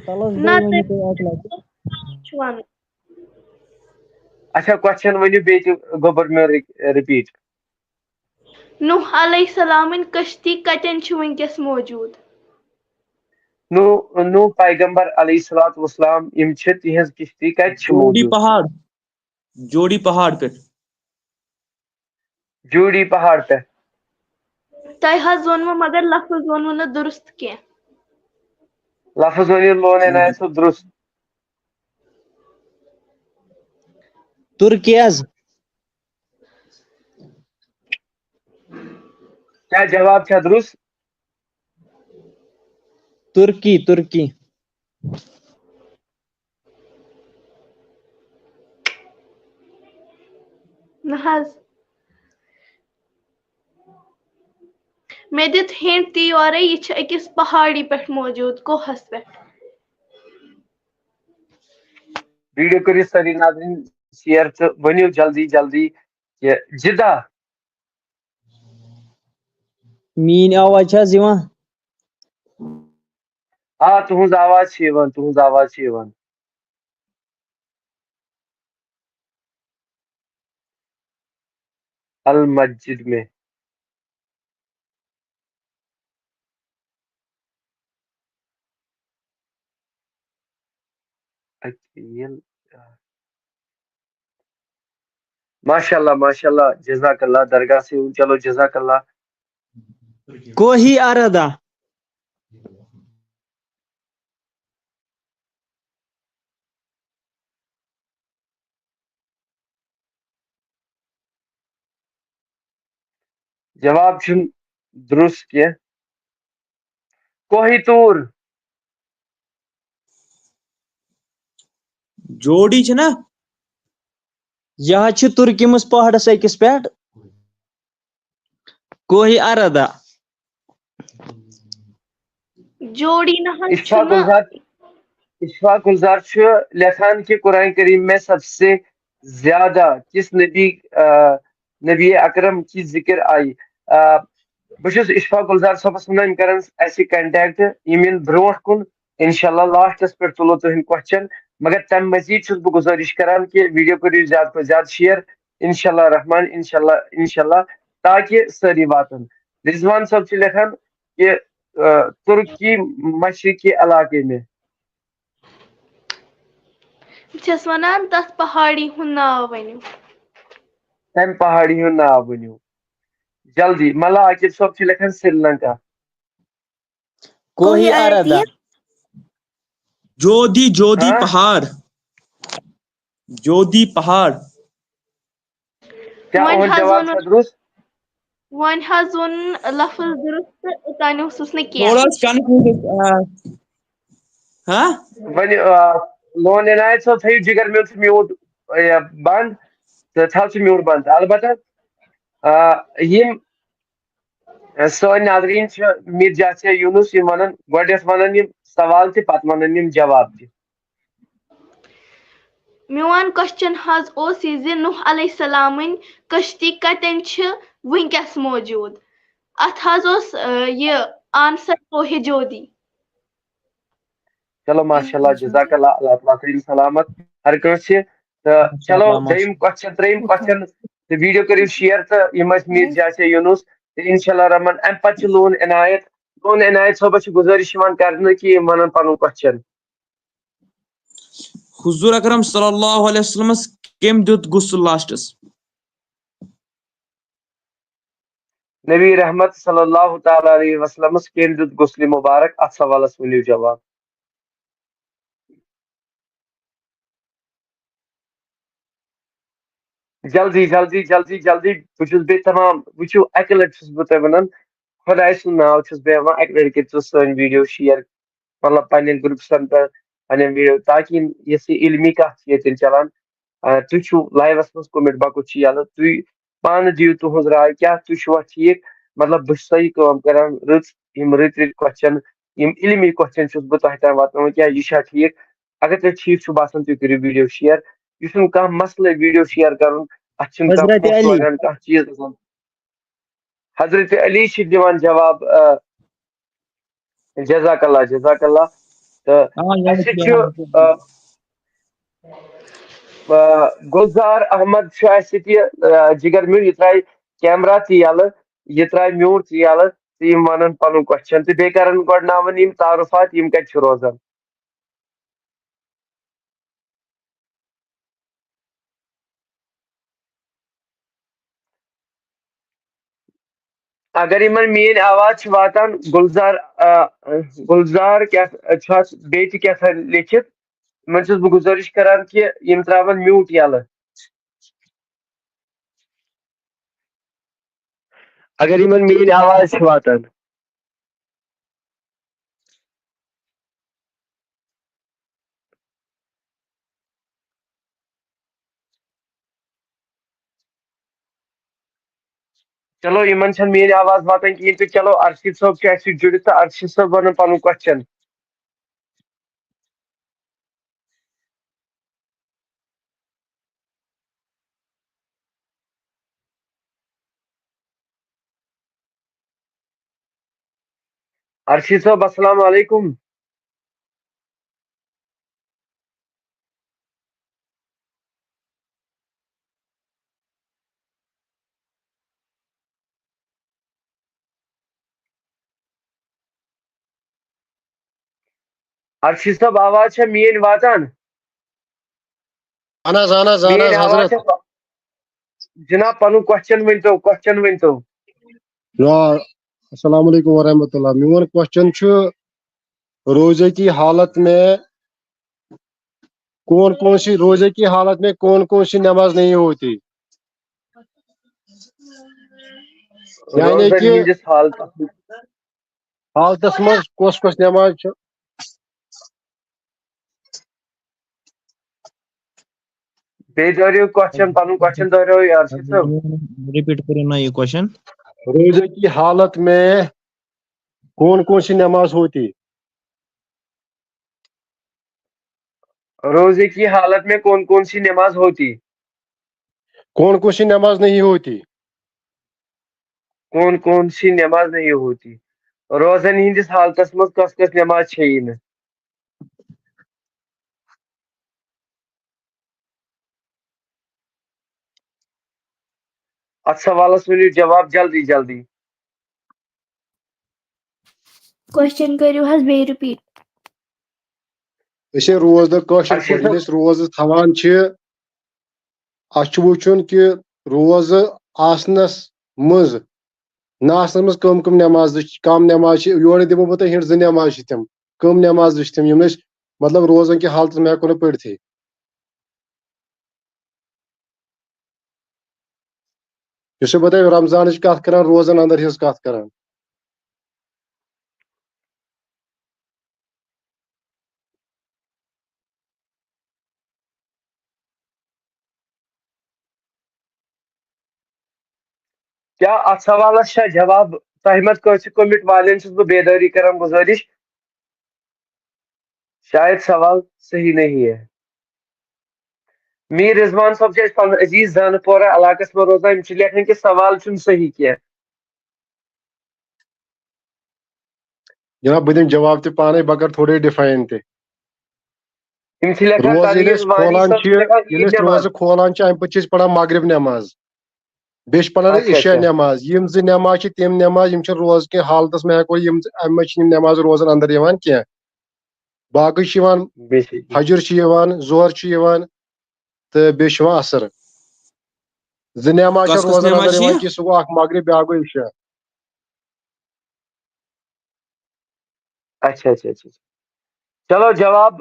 تَلہٕ حظ نہ، بیٚیہِ ؤنِو تُہۍ تُہۍ اَکہِ لَٹہِ۔ چھُ وَنُن۔ اچھا، کوسچن ؤنِو بیٚیہِ تہِ، گوٚبُر میون، رِ-، رِپیٖٹ۔ نوح علیہ السلامٕنۍ کشتی کتٮ۪ن چھِ وٕنکیٚس موجود؟ نوح، نوح پیغمبر علیہ الصلوۃ والسلام، یِم چھِ، تِہنٛز کشتی کتہِ چھِ جوڈی موجود؟ پہاڑ، جوڈی پہاڑ پہ۔ جوڈی پہاڑ پہ۔ تۄہہِ حظ ووٚنوٕ، مگر لفظ ووٚنوٕ نہٕ درست کینٛہہ۔ لفظ ؤنِو لون عنایت صٲب درست۔ ترکی حظ۔ کیٛاہ جواب چھا درست؟ ترکی، ترکی۔ نہ حظ۔ مےٚ دیُت ہنٹ تہِ یورے، یہِ چھِ أکِس پہاڑی پٮ۪ٹھ موجود، کوہس پٮ۪ٹھ۔ ویڈیو کٔرِو سٲری ناظریٖن شیئر تہٕ ؤنِو جلدی جلدی کہِ جدہ۔ میٲنۍ آواز چھا حظ یِوان؟ آ، تُہنٛز آواز چھِ یِوان، تُہنٛز آواز چھِ یِوان۔ المسجد میں۔ عقیل۔ ماشاء اللہ، ماشاء اللہ، جزاک اللہ، درگاہ سے ہوں۔ چلو، جزاک اللہ۔ کوہی اردہ۔ جواب چھُنہٕ درست کینٛہہ۔ کوہی طور۔ جوڑی چھِ نا؟ یہِ حظ چھِ تُرکی منٛز پہاڑس أکِس پٮ۪ٹھ۔ کوہی اردہ۔ جوڑی نہ حظ اشفاق چھُنہٕ۔ گلزار، اشفاق گلزار چھُ لیکھان کہ قرآن کریم میں سب سے زیادہ کس نبی، آ، نبی اکرم کی ذکر آئی؟ آ، بہٕ چھُس اشفاق گلزار صٲبس وَنان، یِم کرن اَسہِ contact، یِم یِن برونٛٹھ کُن، انشاءاللہ لاسٹس پٮ۪ٹھ تُلو تُہنٛد question۔ مگر تَمہِ مزید چھُس بہٕ گُزٲرِش کران کہ video کٔرِو زیادٕ کھۄتہٕ زیادٕ share، انشاءاللہ رحمان، انشاءاللہ، انشاءاللہ، تاکہ سٲری واتن۔ رضوان صٲب چھُ لیکھان کہ، آ، تُرکی مشرقی علاقے میں۔ بہٕ چھَس وَنان تَتھ پہاڑی ہُنٛد ناو ؤنِو۔ تَمہِ پہاڑی ہُنٛد ناو ؤنِو جلدی۔ ملا عاقب صٲب چھُ لیکھان سری لنکا۔ کوہی اردہ۔ جودی، جودی ہاں؟ پہاڑ۔ جودی پہاڑ۔ کیٛاہ وۄنۍ اُہُنٛد حظ جواب ووٚنُن۔ چھا درست؟ وۄنۍ حظ ووٚن لفظ درست تہٕ اوٚتانۍ اوسُس نہٕ کینٛہہ۔ تھوڑا حظ confuse، آ، ہاں؟ وۄنۍ، آ، لون عنایت صٲب، تھٲیِو جگر میون سُہ mute، یہِ، بنٛد، تہٕ تھاو سُہ mute بنٛد۔ البتہ، آ، یِم، آ، سٲنۍ ناظریٖن چھِ میر جاسیا یوٗنُس، یِم وَنان، گۄڈٕنٮ۪تھ وَنان یِم سوال تہِ، پَتہٕ وَنان یِم جواب تہِ۔ میون question حظ اوس یہِ زِ نوح علیہ السلامٕنۍ کشتی کتٮ۪ن چھِ وٕنکیٚس موجود؟ اتھ حظ اوس، آ، یہِ answer کوہہِ جودی۔ چلو، ماشاء اللہ، جزاک اللہ، اللہ تعالیٰ تھٲیِن سلامت ہر کٲنٛسہِ۔ تہٕ چلو، دوٚیِم question، ترٛیٚیِم question، تہٕ video کٔرِو share، تہٕ یِم ٲسۍ میر جاسیا یوٗنُس، تہٕ انشاء اللہ رحمان، امہِ پتہٕ چھُ لون عنایت، لون عنایت صٲبس چھِ گُزٲرِش یِوان کرنہٕ کہِ یِم ونن پنُن question۔ حضور اکرم صلی اللہ علیہ وسلمس کٔمۍ دیُت غسل لاسٹس؟ نبی رحمت صلی اللہ تعالیٰ علیہ وسلمس کٔمۍ دیُت غسلِ مبارک؟ اتھ سوالس ؤنِو جواب۔ جلدی، جلدی، جلدی، جلدی۔ بہٕ چھُس بیٚیہِ تمام، وٕچھِو، اَکہِ لَٹہِ چھُس بہٕ تۄہہِ وَنان، خۄداے سُنٛد ناو چھُس بہٕ ہٮ۪وان، اَکہِ لَٹہِ کٔرۍزیو سٲنۍ video share، مطلب، پنٛنٮ۪ن groups-ن پٮ۪ٹھ، پنٛنٮ۪ن video، تاکہِ یِم یۄس یہِ علمی کَتھ چھِ ییٚتٮ۪ن چَلان، آ، تُہۍ چھِو live-س منٛز، comment box چھِ یَلہٕ، تُہۍ پانہٕ دِیِو تُہٕنٛز راے، کیٛاہ تُہۍ چھِوا ٹھیٖک؟ مطلب، بہٕ چھُسا یہِ کٲم کَران رٕژ، یِم رٕتۍ رٕتۍ question، یِم علمی question چھُس بہٕ تۄہہِ تام واتناوان، کیٛاہ یہِ چھا ٹھیٖک؟ اگر تۄہہِ ٹھیٖک چھُ باسان، تُہۍ کٔرِو video share۔ یہِ چھُنہٕ کانٛہہ مسلہٕ video share کرُن، اَتھ چھُنہٕ کانٛہہ حضرت پونٛسہٕ علی۔ لگان، کانٛہہ چیٖز لگان۔ حضرت علی چھِ دِوان جواب، آ، جزاک اللہ، جزاک اللہ۔ تہٕ آ، یہِ حظ اَسہِ چھُ چھُ، یِوان۔ آ، آ، گُلزار احمد چھُ اَسہِ سۭتۍ یہِ، آ، جِگر میون، یہِ ترٛایہِ camera تہِ یَلہٕ، یہِ ترٛایہِ mute تہِ یَلہٕ، تہٕ یِم وَنَن پَنُن question تہٕ بیٚیہِ کَرَن گۄڈٕناوَن یِم تعارُفات، یِم کَتہِ چھِ روزان۔ اگر یِمن میٲنۍ آواز چھِ واتان، گُلزار، آ، گُلزار کیٛاہ چھُ اَتھ بیٚیہِ تہِ کیٛاہ تام لیٚکھِتھ، یِمن چھُس بہٕ گُزٲرِش کران کہِ یِم ترٛاوَن mute یَلہٕ۔ اگر یِمن میٲنۍ آواز چھِ واتان۔ چلو، یِمن چھَنہٕ میٲنۍ آواز واتان کِہیٖنۍ، تہٕ چلو، ارشد صٲب چھُ اَسہِ سۭتۍ جُڑِتھ، تہٕ ارشد صٲب، وَنُن پَنُن question۔ ارشد صٲب، السلام علیکم۔ ارشد صٲب، آواز چھا میٲنۍ واتان؟ اہن حظ، اہن حظ، اہن میٲنۍ حظ، آواز حضرت۔ چھا؟ جناب، پنُن کوسچن ؤنۍ تو، کوسچن ؤنۍ تو۔ آ، السلام علیکم ورحمۃ اللہ۔ میون کوسچن چھُ، روزے کی حالت میں کون کون سی، روزے کی حالت میں کون کون سی نماز نہیں ہوتی؟ یعنی روزن کہ ہٕنٛدِس حالتس حالتس منٛز کۄس کۄس نماز چھِ؟ بیٚیہِ دۄہرٲیِو کوسچن، پنُن کوسچن دۄہرٲیِو یار، چھِ سُہ۔ رِپیٖٹ کٔرِو نہ یہِ کوسچن۔ روزے کی حالت میں کون کون سی نماز ہوتی؟ روزے کی حالت میں کون کون سی نماز ہوتی؟ کون کون سی نماز نہیں ہوتی؟ کون کون سی نماز نہیں ہوتی؟ روزن ہٕنٛدِس حالتس منٛز کۄس کۄس نماز چھیی نہٕ؟ اتھ سوالس ؤنِو جواب جلدی جلدی۔ کوسچن کٔرِو حظ بیٚیہِ رِپیٖٹ۔ أسۍ ہے روزدار کٲشِر اچھا، پٲٹھۍ، ییٚلہِ أسۍ روزٕ تھاوان چھِ، اَسہِ چھُ وٕچھُن کہِ روزٕ آسنَس منٛز، نہ آسنَس منٛز کٕم کٕم نٮ۪مازٕ چھِ، کَم نٮ۪ماز چھِ، یورٕ دِمو بہٕ تۄہہِ ہِنٛٹ، زٕ نٮ۪ماز چھِ تِم، کٕم نٮ۪مازٕ چھِ تِم، یِم أسۍ مطلب روزن کہِ حالتس منٛز ہٮ۪کو نہٕ پٔرِتھٕے۔ یُس یہِ بہٕ تۄہہِ رمضانٕچ کتھ کران، روزن اندر ہٕنٛز کتھ کران۔ کیا اتھ سوالس چھا جواب؟ تۄہہِ منٛز کٲنٛسہِ کوٚمِٹ والٮ۪ن چھُس بہٕ بیدٲری کران گُزٲرِش، شاید سوال صحیح نہیں ہے۔ میٖر رضوان صٲب چھِ اَسہِ پنُن عزیز زانہٕ پورہ علاقس منٛز روزان، یِم چھِ لیکھان کہِ سوال چھُنہٕ صحیح کینٛہہ۔ جناب، بہٕ دِمہٕ جواب تہِ پانے، بہٕ کرٕ تھوڑے ڈِفاین تہِ۔ یِم چھِ لیکھان روزٕ ییٚلہِ تنویٖر أسۍ وانی کھولان صٲب چھِ، چھِ لیکھان ییٚلہِ عیٖد أسۍ نٮ۪ماز۔ روزٕ کھولان چھِ، اَمہِ پتہٕ چھِ أسۍ پران مغرب نٮ۪ماز، بیٚیہِ چھِ پران اچھا، عشاء اچھا۔ نٮ۪ماز۔ یِم زٕ نٮ۪ماز چھِ، تِم نٮ۪ماز، یِم چھِ روزٕ کہِ حالتس منٛز ہٮ۪کو یِم زٕ، اَمہِ منٛز چھِ یِم نٮ۪ماز روزن اندر یِوان کینٛہہ۔ باقٕے چھِ یِوان، بے شک۔ فجر چھِ یِوان، ظہر چھِ یِوان، تہٕ بیٚیہِ چھِ یِوان عصر۔ زٕ نٮ۪ماز چھِ کۄس کۄس روزن نٮ۪ماز اندر چھِ یِوان یہِ؟ کہِ سُہ گوٚو اکھ مغرب، بیٛاکھ گوٚو عشاء۔ اچھا، اچھا، اچھا، اچھا۔ چلو، جواب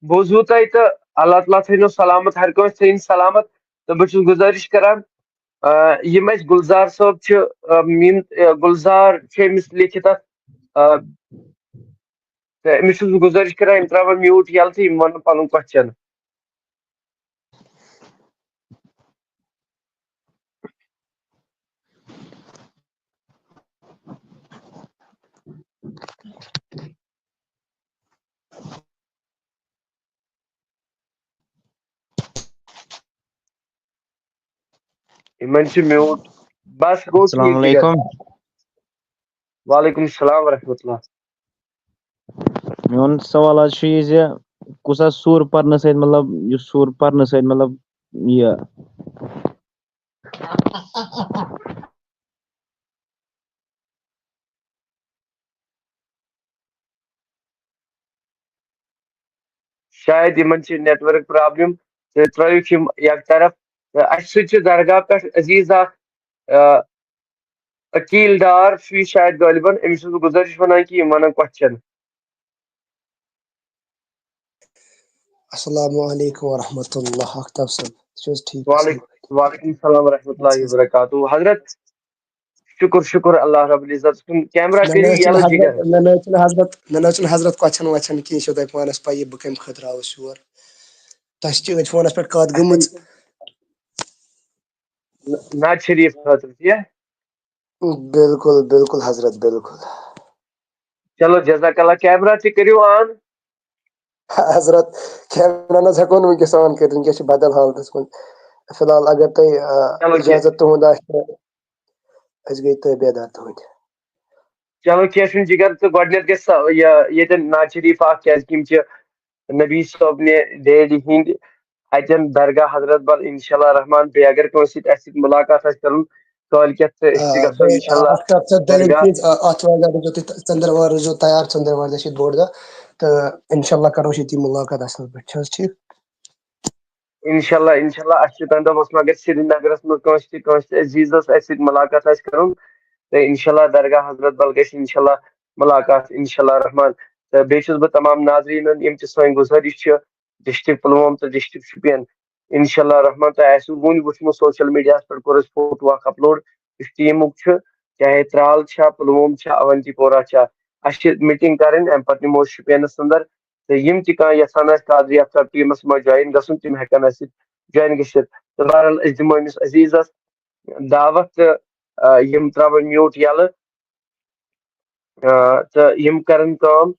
بوٗزوٕ تۄہہِ تہٕ اللہ تعالیٰ تھٲینو سلامت، ہر کٲنٛسہِ تھٲیِن سلامت۔ تہٕ بہٕ چھُس گُزٲرِش کران، آ، یِم اَسہِ گُلزار صٲب چھِ، آ، میٖن-، آ، گُلزار چھِ أمِس لیکھِتھ اَتھ، آ، تہٕ أمِس چھُس بہٕ گُزٲرِش کران، یِم ترٛاوَن میوٗٹ یَلہٕ تہٕ یِم وَنَن پَنُن کوسچن۔ یِمن چھُ میوٗٹ۔ بس گوٚو السلام ٹھیٖک، ٹھیٖک۔ علیکم۔ وعلیکم السلام ورحمۃ اللہ۔ میون سوال حظ چھُ یہِ زِ کُس حظ سوٗر پرنہٕ سۭتۍ، مطلب، یُس سوٗر پرنہٕ سۭتۍ، مطلب، یہِ شاید یِمن چھِ نیٹ ورک پرابلم، تہٕ ترٲیِکھ یِم یک طرف۔ تہٕ اَسہِ سۭتۍ چھِ درگاہ پٮ۪ٹھ عزیز اکھ، آ، عقیل ڈار چھُ یہِ شاید غٲلبن، أمِس چھُس بہٕ گُزٲرِش وَنان کہِ یِم وَنن کوسچن۔ السلام علیکم ورحمۃ اللہ۔ اختاب صٲب، تُہۍ چھِو حظ ٹھیٖک؟ اَصٕل وعلیکم، پٲٹھۍ؟ وعلیکم السلام ورحمۃ اللہ وبرکاتہ۔ حضرت، شُکُر، شُکُر اللہ رب العزت سُنٛد۔ کیمرہ مےٚ کٔرِو نہ حظ چھُنہٕ یَلہٕ حضرت، جِگر۔ مےٚ نہ حظ چھُنہٕ حضرت، مےٚ نہ حظ چھُنہٕ حضرت question وَچھان کینٛہہ، یہِ چھو تۄہہِ پانَس پَیی بہٕ کَمہِ خٲطرٕ آوُس یور۔ تۄہہِ چھِ أتھۍ فونَس پٮ۪ٹھ کَتھ گٔمٕژ۔ نہ-، ناز شریف خٲطرٕ، تی یا؟ بِلکُل، بِلکُل حضرت، بِلکُل۔ چلو، جزاک اللہ۔ کیمرہ تہِ کٔرِو آن۔ حضرت، کیمرہ نہ حظ ہٮ۪کو نہٕ وٕنکیٚس آن کٔرِتھ، وٕنکیٚس چھِ بدل حالتَس کُن۔ فی الحال اگر تۄہہِ، آ، چلو، کینٛہہ۔ اِجازت تُہُنٛد آسہِ، تہٕ أسۍ گٔے تٲبیدار تُہٕنٛدۍ۔ چلو، کینٛہہ چھُنہٕ جِگر، تہٕ گۄڈٕنٮ۪تھ گژھِ سا-، یہِ، ییٚتٮ۪ن ناز شریف اکھ، کیٛازِ کہِ یِم چھِ نبی صٲب نہِ ڈیڈی ہِنٛدۍ، اَتٮ۪ن درگاہ حضرت بل، انشاءاللہ رحمان۔ بیٚیہِ اگر کٲنٛسہِ سۭتۍ اَسہِ سۭتۍ مُلاقات آسہِ کَرُن کٲلۍکٮ۪تھ، تہٕ أسۍ تہِ آ، گژھو بیٚیہِ، انشاءاللہ آ، اختاب صٲب، دٔلیٖل درگاہ۔ چیٖز، آ، آتھوارِ دۄہ روٗزِو تُہۍ، ژٔنٛدٕروار روٗزِو تیار، ژٔنٛدٕروارِ دۄہ چھِ ییٚتہِ بوٚڑ دۄہ، تہٕ انشاء اللہ کرو أسۍ ییٚتی مُلاقات اَصٕل پٲٹھۍ۔ چھِ حظ ٹھیٖک؟ انشاء اللہ، انشاء اللہ، اَسہِ چھُ تَمہِ دۄہ اوسمُت، اگر سرینگرس منٛز کٲنٛسہِ تہِ، کٲنٛسہِ تہِ عزیزس آسہِ سۭتۍ مُلاقات آسہِ کرُن، تہٕ انشاء اللہ درگاہ حضرت بل گژھِ انشاء اللہ مُلاقات انشاء اللہ رحمان۔ تہٕ بیٚیہِ چھُس بہٕ تمام ناظریٖنن، یِم تہِ سٲنۍ گُزٲرِش چھِ ڈسٹرکٹ پُلووم تہٕ ڈسٹرکٹ شُپین، انشاء اللہ رحمان، تۄہہِ آسِوٕ وُنہِ وُچھمُت سوشل میڈیاہس پٮ۪ٹھ کوٚر اَسہِ فوٹو اکھ اپلوڈ، یُس ٹیٖمُک چھُ، چاہے ترال چھا، پُلووم چھا، اونتی پورہ چھا، اَسہِ چھِ میٖٹِنگ کرٕنۍ، اَمہِ پتہٕ نِمو أسۍ شُپینس اندر۔ تہٕ یِم تہِ کانٛہہ یژھان آسہِ قادری اختر ٹیٖمس منٛز جویِن گژھُن، تِم ہٮ۪کن اَسہِ سۭتۍ جویِن گٔژھِتھ۔ تہٕ بہرحال، أسۍ دِمو أمِس عزیزس دعوت تہٕ، آ، یِم ترٛاوٕنۍ میوٗٹ یَلہٕ، آ، تہٕ یِم کرن کٲم،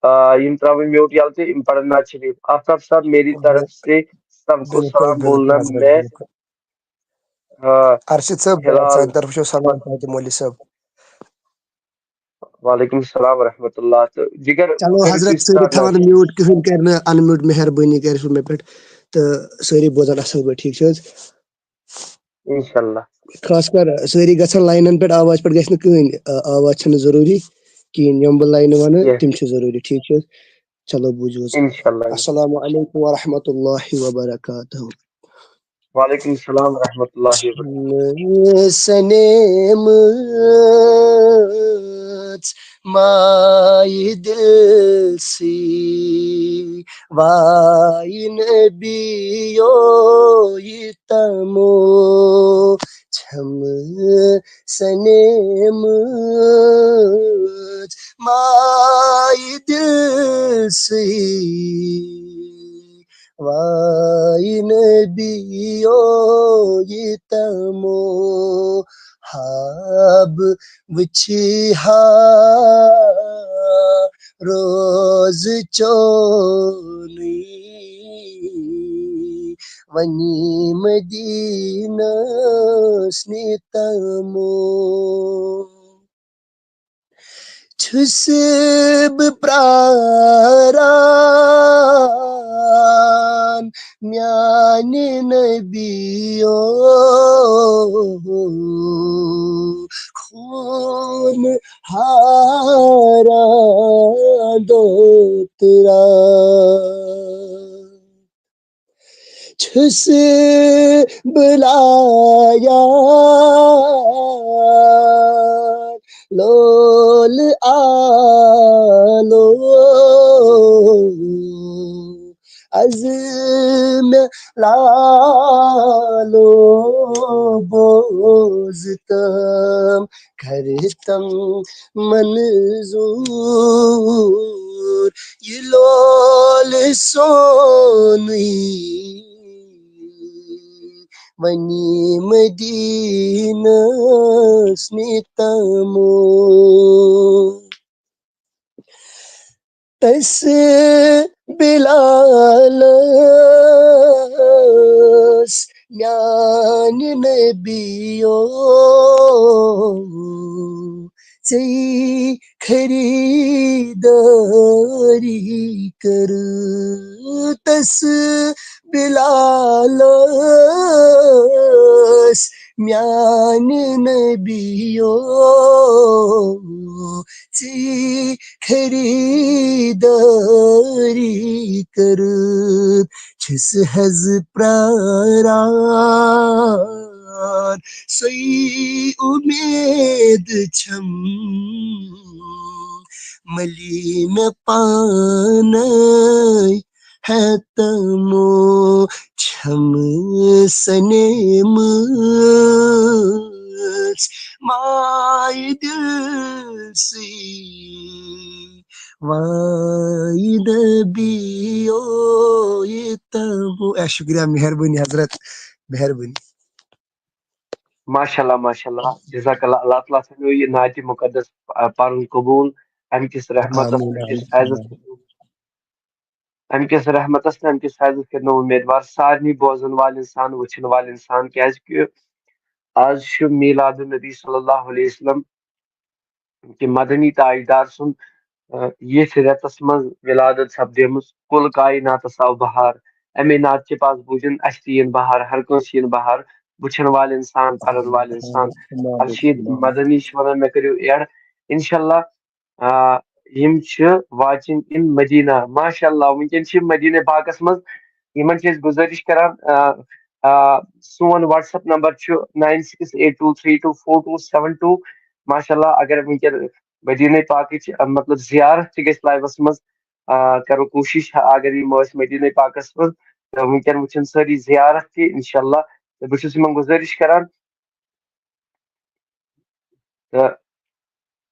آ، یِم ترٛاوٕنۍ میوٗٹ یَلہٕ تہٕ یِم پرن نعت شریف۔ آفتاب صٲب، میری طرف سے سب کو بِلکُل، سلام بِلکُل، بولنا۔ حضرت، میں، بِلکُل۔ آ، ارشد صٲب، فی الحال سانہِ طرفہٕ چھُ سلام فاطمہ علی صٲب۔ وعلیکم السلام ورحمۃ اللہ۔ تہٕ جگر، چلو کٔرِو حضرت، please سٲری start تھاوان نعت شریف۔ میوٗٹ، کٕہٕنۍ کرِ نہٕ unmute، مہربٲنی کٔرِتھ مےٚ پٮ۪ٹھ، تہٕ سٲری بوزان اَصٕل پٲٹھۍ، ٹھیٖک چھِ حظ؟ انشاءاللہ۔ خاص کر سٲری گژھن لاینن پٮ۪ٹھ، آواز پٮ۪ٹھ گژھِ نہٕ کٕہٕنۍ، آ، آواز چھَنہٕ ضروٗری کِہیٖنۍ، یِم بہٕ لاینہٕ وَنہٕ Yes۔ تِم چھِ ضروٗری، ٹھیٖک چھِ حظ؟ چلو بوٗزِو حظ۔ انشاءاللہ۔ السلام علیکم ورحمۃ اللہ وبرکاتہ۔ وعلیکم السلام ورحمۃ اللہ وبرکاتہ۔ سنیمٕژ مایہِ دِلسٕے، وایہِ نبیو یہِ تمو۔ چھم سنیمٕژ مایہِ دِلسٕے، وایہِ نبیو یہِ تمو۔ ہاب وٕچھِ ہا روز چونٕے، وۄنۍ مدینس نِتمو۔ چھُس بہٕ پراران میانہِ نبیو، خوٗن ہاران دوترا۔ چھُس بہٕ لایان لول آلو، از مےٚ لالو بوزتم کرتم منظور۔ یہِ لول سونُے وۄنۍ مدینس نِتمو۔ تس بلالس میانہِ نبیو، ژےٚ خریدٲری کٔر۔ تس بلالس میانہِ نبیو، ژےٚ خریدٲری کٔر۔ چھُس حظ پراران سۄے اُمید چھم، ملی مےٚ پانے ہیتمو۔ چھم سنیمٕژ مایہِ دِلسٕے، وایہِ نبیو یہِ تمو۔ اے، شُکریہ، مہربٲنی حضرت، مہربٲنی۔ ماشاء اللہ، ماشاء اللہ، جزاک اللہ۔ اللہ تعالیٰ تھٲینو یہِ نعتِ مُقدس، آ، پَرُن قبوٗل۔ اَمہِ کِس رحمتس، آمین، اَمہِ کِس آمین۔ فیضس کٔرِنو، اَمہِ کِس رحمتس تہٕ اَمہِ کِس فیضس کٔرِنو اُمیدوار سارنٕے بوزن والٮ۪ن اِنسان، وٕچھن والٮ۪ن اِنسان، کیازِ کہِ آز چھُ میٖلاد النبی صلی اللہ علیہ وسلم کہِ مدنی تاجدار سُنٛد، آ، ییٚتھۍ رٮ۪تس منٛز ولادت سپدیمٕژ۔ کُل کایناتس آو بہار۔ اَمے نعتِ پاس بوٗزِن اَسہِ تہِ یِن بہار، ہر کٲنٛسہِ یِن بہار، وٕچھن والٮ۪ن اِنسان، پرن والٮ۪ن اِنسان۔ الشیٖد مدنی چھِ ونان، مےٚ کٔرِو add۔ انشاءاللہ، آ، یِم چھِ watching in Medina. ماشاء اللہ، وٕنکیٚن چھِ یِم مدیٖنہ پاکس منٛز۔ یِمن چھِ أسۍ گُزٲرِش کران، آ، آ، سون WhatsApp number چھُ nine six eight two three two four two seven two. ماشاء اللہ، اگر وٕنکیٚن مدیٖنہ پاکٕچ، آ، مطلب زیارت تہِ گژھِ live-س منٛز، آ، کرو کوٗشِش، اگر یِم ٲسۍ مدیٖنہ پاکس منٛز، تہٕ وٕنکیٚن وٕچھن سٲری زیارت تہِ، انشاءاللہ۔ تہٕ بہٕ چھُس یِمن گُزٲرِش کران، تہٕ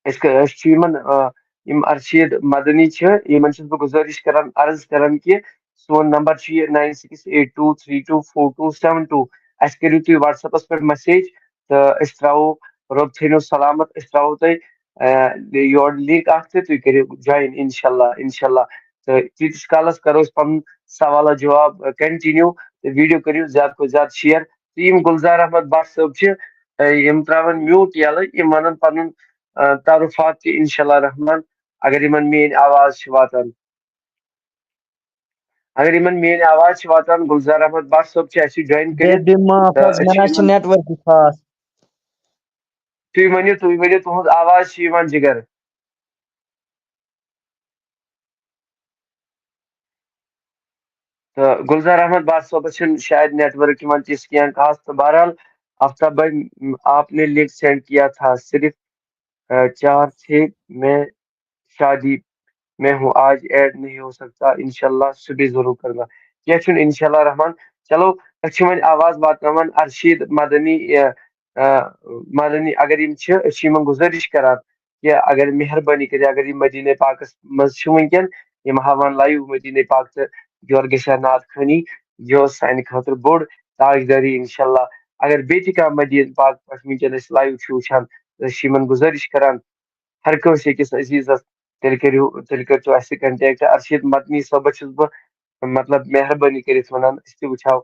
أسۍ کَ-، أسۍ چھِ یِمن، آ، یِم ارشید مدنی چھِ، یِمن چھُس بہٕ گُزٲرِش کران، عرض کران کہِ سون number چھُ یہِ nine six eight two three two four two seven two۔ اَسہِ کٔرِو تُہۍ WhatsApp-س پٮ۪ٹھ message، تہٕ أسۍ ترٛاوو، رۄب تھٲینو سلامت، أسۍ ترٛاوو تۄہہِ، آ، یورٕ link اکھ تہٕ تُہۍ کٔرِو join، انشاءاللہ، انشاءاللہ۔ تہٕ تیٖتِس کالس کرو أسۍ پنُن سوالو جواب، آ، continue، تہٕ video کٔرِو زیادٕ کھۄتہٕ زیادٕ share۔ تہٕ یِم گُلزار احمد بٹ صٲب چھِ، آ، یِم ترٛاوَن mute یَلہٕ، یِم وَنَن پَنُن، آ، تعارُفات تہِ، انشاءاللہ رحمان، اگر یِمن میٲنۍ آواز چھِ واتان۔ اگر یِمن میٲنۍ آواز چھِ واتان، گُلزار احمد بٹ صٲب چھِ اَسہِ join کٔرِتھ۔ بے معاف تہٕ حظ، أسۍ مےٚ چھِ حظ چھِ یِمن network خاص۔ تُہۍ ؤنِو، تُہۍ ؤنِو، تُہنٛز آواز چھِ یِوان جِگر۔ تہٕ گُلزار احمد بٹ صٲبس چھُنہٕ شاید network یِوان تِژھ کینٛہہ خاص۔ تہٕ بہرحال، آفتاب بھائی، م، آپ نے link send کیا تھا، صرف، آ، چار تھے، میں شادی میں ہوں، آج add نہیں ہو سکتا، انشاءاللہ صبح ضرور کروں گا۔ کینٛہہ چھُنہٕ، انشاءاللہ رحمان۔ چلو، أسۍ چھِ وۄنۍ آواز واتناوان ارشید مدنی، آ، آ، مدنی، اگر یِم چھِ، أسۍ چھِ یِمن گُزٲرِش کران کہِ اگر مہربٲنی کٔرِتھ، اگر یِم مدیٖنہ پاکس منٛز چھِ وٕنکیٚن، یِم ہاوان live مدیٖنہ پاک تہٕ یورٕ گژھِ ہا نعت خوٲنی، یہِ اوس سانہِ خٲطرٕ بوٚڑ تاجدٲری، انشاءاللہ۔ اگر بیٚیہِ تہِ کانٛہہ مدیٖنہ پاک پٮ۪ٹھ وٕنکیٚن أسۍ live چھِ وٕچھان، تہٕ أسۍ چھِ یِمن گُزٲرِش کران، ہر کٲنٛسہِ أکِس عزیٖزس، تیٚلہِ کٔرِو، تیٚلہِ کٔرۍتو اَسہِ contact۔ ارشید مدنی صٲبس چھُس بہٕ، مطلب، مہربٲنی کٔرِتھ وَنان، أسۍ تہِ وٕچھو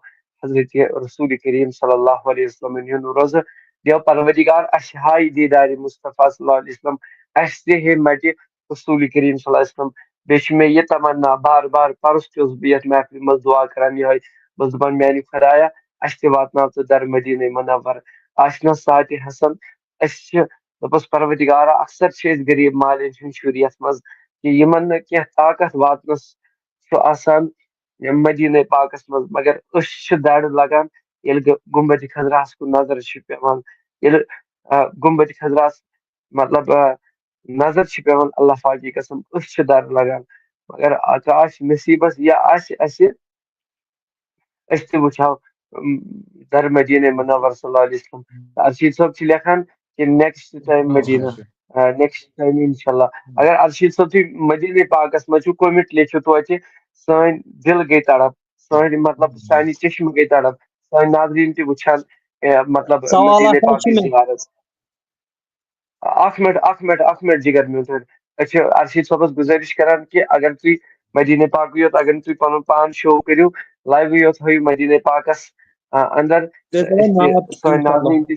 حضرت رسول کریم صلی اللہ علیہ وسلم ہُنٛد روزٕ۔ دِیو پروردگار اَسہِ ہاے دیٖدارِ مصطفیٰ صلی اللہ علیہ وسلم، اَسہِ تہِ ہے مَٹہِ رسول کریم صلی اللہ علیہ وسلم۔ بیٚیہِ چھِ مےٚ یہِ تمنا، بار بار پرُس تہِ اوسُس بہٕ یَتھ محفلہِ منٛز دُعا کران یِہوٚے، بہٕ اوسُس دَپان، میٛانہِ خۄدایا، اَسہِ تہِ واتناو ژٕ در مدیٖنہ منور۔ آسہِ نا ساعتِ حسن، أسۍ چھِ، دوٚپُس، پروردگارا، اکثر چھِ أسۍ غریٖب مالٮ۪ن ہٕنٛدۍ شُرۍ یَتھ منٛز، کہِ یِمن نہٕ کینٛہہ طاقت واتنس چھُ آسان یِم مدیٖنہ پاکس منٛز، مگر أسۍ چھِ دَرٕ لگان، ییٚلہِ گُ-، گُنبدِ خضراہس کُن نظر چھِ پٮ۪وان، ییٚلہِ، آ، گُنبدِ خضراہس، مطلب، آ، نظر چھِ پٮ۪وان، اللہ پاکی قسم، أسۍ چھِ دَرٕ لگان۔ مگر آ-، کاش نصیٖبس یہِ آسہِ اَسہِ، أسۍ تہِ وٕچھو، اُم، در مدیٖنہ منور صلی اللہ علیہ وسلم۔ ارشید صٲب چھِ لیکھان کہِ next time مدیٖنہ، آ، next time انشاءاللہ۔ اگر ارشید صٲب تُہۍ مدیٖنہ پاکس منٛز چھِو، comment لیکھِو توتہِ، سٲنۍ دِل گٔے تڑپ، سٲنۍ، مطلب، سانہِ چشمہٕ گٔے تڑپ، سٲنۍ ناظریٖن تہِ وٕچھان، اے، مطلب، سوال مدیٖنہ اکھ حظ چھُ پاکٕچ مےٚ۔ زیارت۔ اکھ منٹ، اکھ منٹ، اکھ منٹ، جگر میون friend۔ أسۍ چھِ ارشید صٲبس گُزٲرِش کران کہِ اگر تُہۍ مدیٖنہ پاکٕے یوت، اگر نہٕ تُہۍ پنُن پان show کٔرِو، live یوت ہٲیِو مدیٖنہ پاکس، آ، اندر۔ تُہۍ کٔرِو أسۍ تہِ، نعت، سٲنۍ انشاءاللہ۔ ناظریٖن تہِ،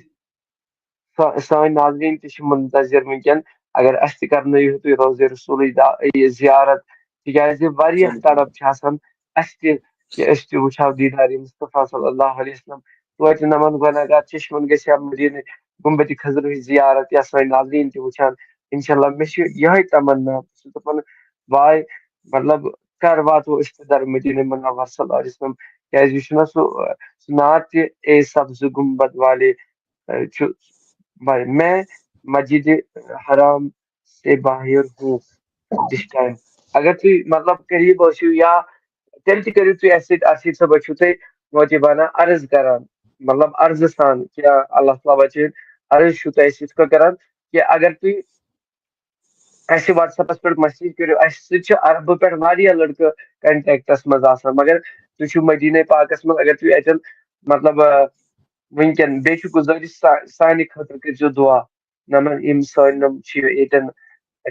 سا-، سٲنۍ ناظریٖن تہِ چھِ منتظر وٕنکیٚن۔ اگر اَسہِ تہِ کرنٲیِو تُہۍ روزِ رسولٕچ دا-، یہِ زیارت، تِکیازِ واریاہ تڑپ چھِ آسان اَسہِ تہِ کہِ أسۍ تہِ وٕچھو دیٖدارِ مصطفیٰ صلی اللہ علیہ وسلم۔ توتہِ نمن گۄناہگار چشمن گژھِ ہا مدیٖنہ گُنبدِ خضرٕچ زیارت یا سٲنۍ ناظریٖن تہِ وٕچھان۔ انشاءاللہ، مےٚ چھِ یِہوٚے تمنا، بہٕ چھُس دَپان، واے، مطلب، کر واتو أسۍ تہِ در مدیٖنہ منور صلی اللہ علیہ وسلم؟ کیازِ یہِ چھُنہ سُہ، سُہ نعت تہِ، اے سبز گنبد والے، اے، چھُ، بھائی، میں مسجد حرام سے باہر ہوں this time۔ اگر تُہۍ، مطلب، قریٖب ٲسِو یا تیٚلہِ تہِ کٔرِو تُہۍ اَسہِ سۭتۍ، ارشید صٲب، أسۍ چھِو تۄہہِ موتیبانہ عرض کران، مطلب، عرضہٕ سان، کہِ اللہ تعالیٰ بچٲیِن، عرض چھُو تۄہہِ اَسہِ یِتھ کٔنۍ کران کہِ اگر تُہۍ اَسہِ WhatsApp-س پٮ۪ٹھ message کٔرِو، اَسہِ سۭتۍ چھِ عربہٕ پٮ۪ٹھ واریاہ لڑکہٕ contact-س منٛز آسان، مگر تُہۍ چھِو مدیٖنہ پاکَس منٛز، اگر تُہۍ اَتٮ۪ن، مطلب، آ، وٕنکٮ۪ن، بیٚیہِ چھُ گُزٲرِش سا-، سانہِ خٲطرٕ کٔرۍزیو دُعا۔ نمن یِم سٲنۍ نم چھِ ییٚتٮ۪ن،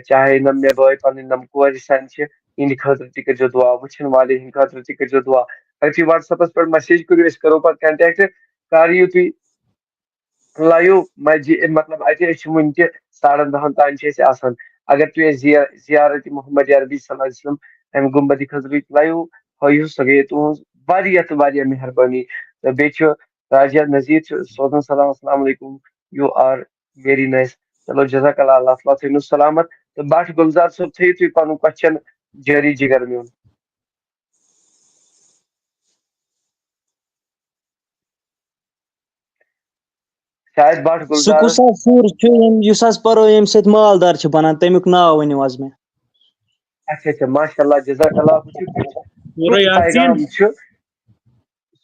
چاہے نم مےٚ بٲے پنٕنۍ نم کورِ سانہِ چھِ، یِہِنٛدِ خٲطرٕ تہِ کٔرۍزیو دُعا، وٕچھن والٮ۪ن ہٕنٛدِ خٲطرٕ تہِ کٔرۍزیو دُعا۔ اگر تُہۍ WhatsApp-س پٮ۪ٹھ message کٔرِو، أسۍ کرو پتہٕ contact، کر یِیِو تُہۍ live مسجد، مطلب، اَتہِ أسۍ چھِ وٕنہِ تہِ ساڑن دَہن تام چھِ أسۍ آسان۔ اگر تُہۍ اَسہِ زیا-، زیارت محمد عربی صلی اللہ علیہ وسلم، اَمہِ گُنبدِ خضرٕچ live ہٲیِو، سۄ گٔیے تُہٕنٛز واریاہ تہٕ واریاہ مہربٲنی۔ تہٕ بیٚیہِ چھُ راجہ نذیر چھُ سوزان سلام، السلام علیکم، you are very nice۔ چلو، جزاک اللہ، اللہ تعالیٰ تھٲینو سلامت۔ تہٕ بٹ گُلزار صٲب، تھٲیِو تُہۍ پنُن question جٲری، جِگر میون۔ شاید بٹ سُہ گُلزار۔ کُس حظ سُر چھُ، ییٚمہِ، یُس حظ پَرو، ییٚمہِ سۭتۍ مالدار چھِ بَنان، تَمیُک ناو ؤنِو حظ مےٚ۔ اچھا، اچھا، ماشاء اللہ، جزاک اللہ۔ وٕچھِو، سورہ کُس یاسین۔ پیغام چھُ؟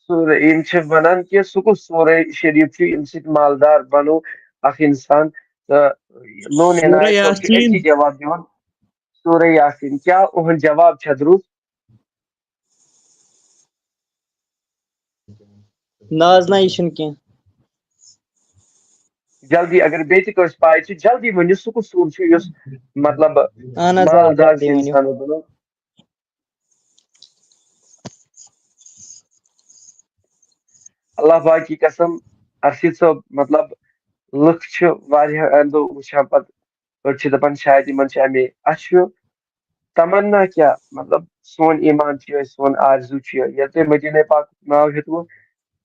سورہ، یِم چھِ وَنان کہِ سُہ کُس سورہ شریٖف چھُ، ییٚمہِ سۭتۍ مالدار بَنو اکھ اِنسان؟ تہٕ لون سورہ عنایت صٲب چھُ یاسین۔ أتھی جواب دِوان۔ سورہ یاسین۔ کیٛاہ اُہُنٛد جواب چھا درُست؟ نہ حظ، نہ، یہِ چھُنہٕ کینٛہہ۔ جلدی، اگر بیٚیہِ تہِ کٲنٛسہِ پاے چھِ، جلدی ؤنِو، سُہ کُس سوٗر چھُ یُس، مطلب، اہن حظ، آ، مالدار جلدی چھُ ؤنِو۔ اِنسانَس بَنان؟ اللہ پاک کی قسم، ارشد صٲب، مطلب، لُکھ چھِ واریاہ اَندو وٕچھان پَتہٕ، أڑۍ چھِ دَپان شاید یِمَن چھِ اَمے۔ اَسہِ چھُ تمنا کیٛاہ؟ مطلب، سون ایمان چھُ یِہوٚے، سون آرزو چھُ یِہوٚے۔ ییٚلہِ تۄہہِ مدیٖنہ پاکُک ناو ہیوٚتوُ،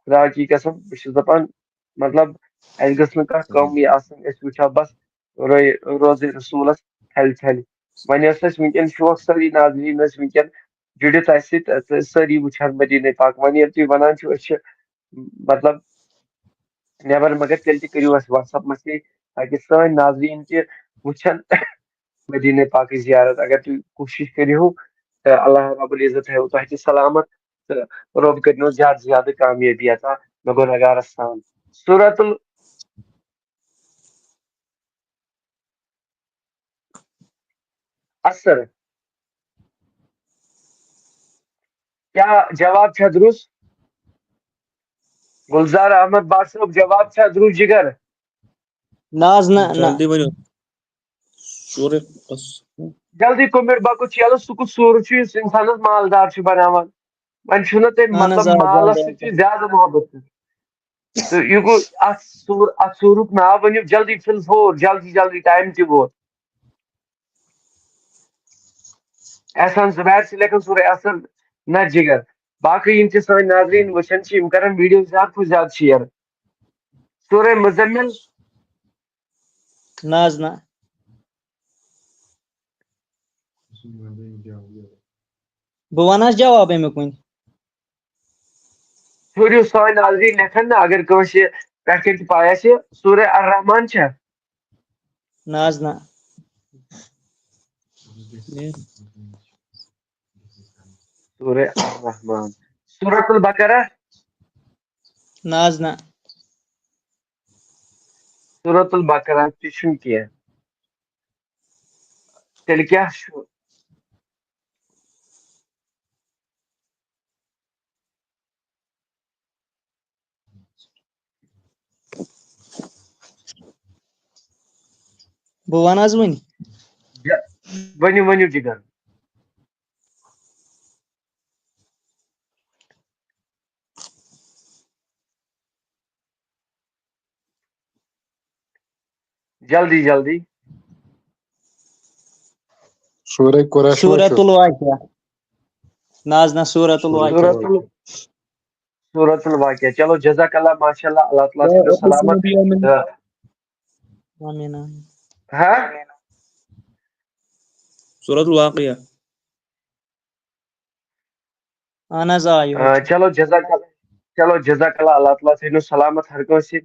خدا کی قسم، بہٕ چھُس دَپان، مطلب، اَسہِ گٔژھ نہٕ کانٛہہ کٲمٕے آسٕنۍ، أسۍ وٕچھو بس روے-، روزِ رسوٗلَس پھَلہِ پھَلہِ۔ وۄنۍ ٲسۍ اَسہِ وٕنکٮ۪ن شوق، سٲری ناظریٖن ٲسۍ وٕنکٮ۪ن جُڑِتھ اَسہِ سۭتۍ، تہٕ سٲری وٕچھان مدیٖنہ پاک۔ وۄنۍ ییٚلہِ تُہۍ وَنان چھِو أسۍ چھِ، مطلب، نٮ۪بر، مگر تیٚلہِ تہِ کٔرِو اَسہِ WhatsApp message، تاکہِ سٲنۍ ناظریٖن تہِ وٕچھن مدیٖنہ پاکٕچ زیارت۔ اگر تُہۍ کوٗشِش کٔرِو، تہٕ اللہ رب العزت تھٲیِو تۄہہِ تہِ سلامت، تہٕ رۄب کٔرِنو زیادٕ زیادٕ کامیٲبی عطا گۄنہگارس تام۔ سورۃ ال-، اثر۔ کیٛاہ جواب چھا درُست؟ گُلزار احمد بٹ صٲب، جواب چھا درُست، جِگر؟ نہ حظ، نہ، نہ۔ جلدی ؤنِو۔ سورہ قص-، جلدی کوٚمٮ۪نٹ باکس چھُ یَلہٕ، سُہ کُس سوٗرٕ چھُ یُس اِنسانَس مالدار چھُ بَناوان؟ وۄنۍ چھُنہ تۄہہِ، اہن حظ، مطلب، آ، مالَس جلدی۔ سۭتۍ چھُ زیادٕ محبت۔ تہٕ یہِ گوٚو اَتھ سوٗر-، اَتھ سوٗرُک ناو ؤنِو جلدی، فِل فور، جلدی، جلدی، ٹایم تہِ ووت۔ احسان زبیر چھِ لیکھان سورہ اثر، نہ جِگر۔ باقٕے یِم تہِ سٲنۍ ناظریٖن وٕچھان چھِ، یِم کرن ویڈیو زیادٕ کھۄتہٕ زیادٕ شیئر۔ سورہ مزمل۔ نہ حظ، نہ۔ بہٕ وَنہٕ حظ جواب اَمیُک وۄنۍ۔ ٹھٔہرِو، سٲنۍ ناظریٖن لیکھن نہٕ، اگر کٲنٛسہِ پٮ۪ٹھ کَنہِ تہِ پَے آسہِ، سورہ الرحمان چھا؟ نہ حظ، نہ۔ سورہ الرحمان۔ سورۃ البقرہ؟ نہ حظ، نہ۔ سورۃ البقرہ تہِ چھُنہٕ کینٛہہ۔ تیٚلہِ کیٛاہ چھُ؟ بہٕ وَنہٕ حظ وۄنۍ۔ ؤنِو، ؤنِو جِگر۔ جلدی، جلدی۔ سورہ قریش ما چھُ؟ سورۃ الواقعہ۔ نہ حظ، نہ، سورۃ الواقعہ۔ سورۃ ال-، سورۃ الواقعہ۔ چلو، جزاک اللہ، ماشاء اللہ، اللہ تعالیٰ تھٲینو سلامت۔ آمین، آمین۔ ہاں؟ سورۃ الواقعہ۔ اہن حظ، آ، یِہوٚے آ، چھُ۔ چلو، جزاک اللہ، چلو، جزاک اللہ، اللہ تعالیٰ تھٲینو سلامت ہر کٲنٛسہِ۔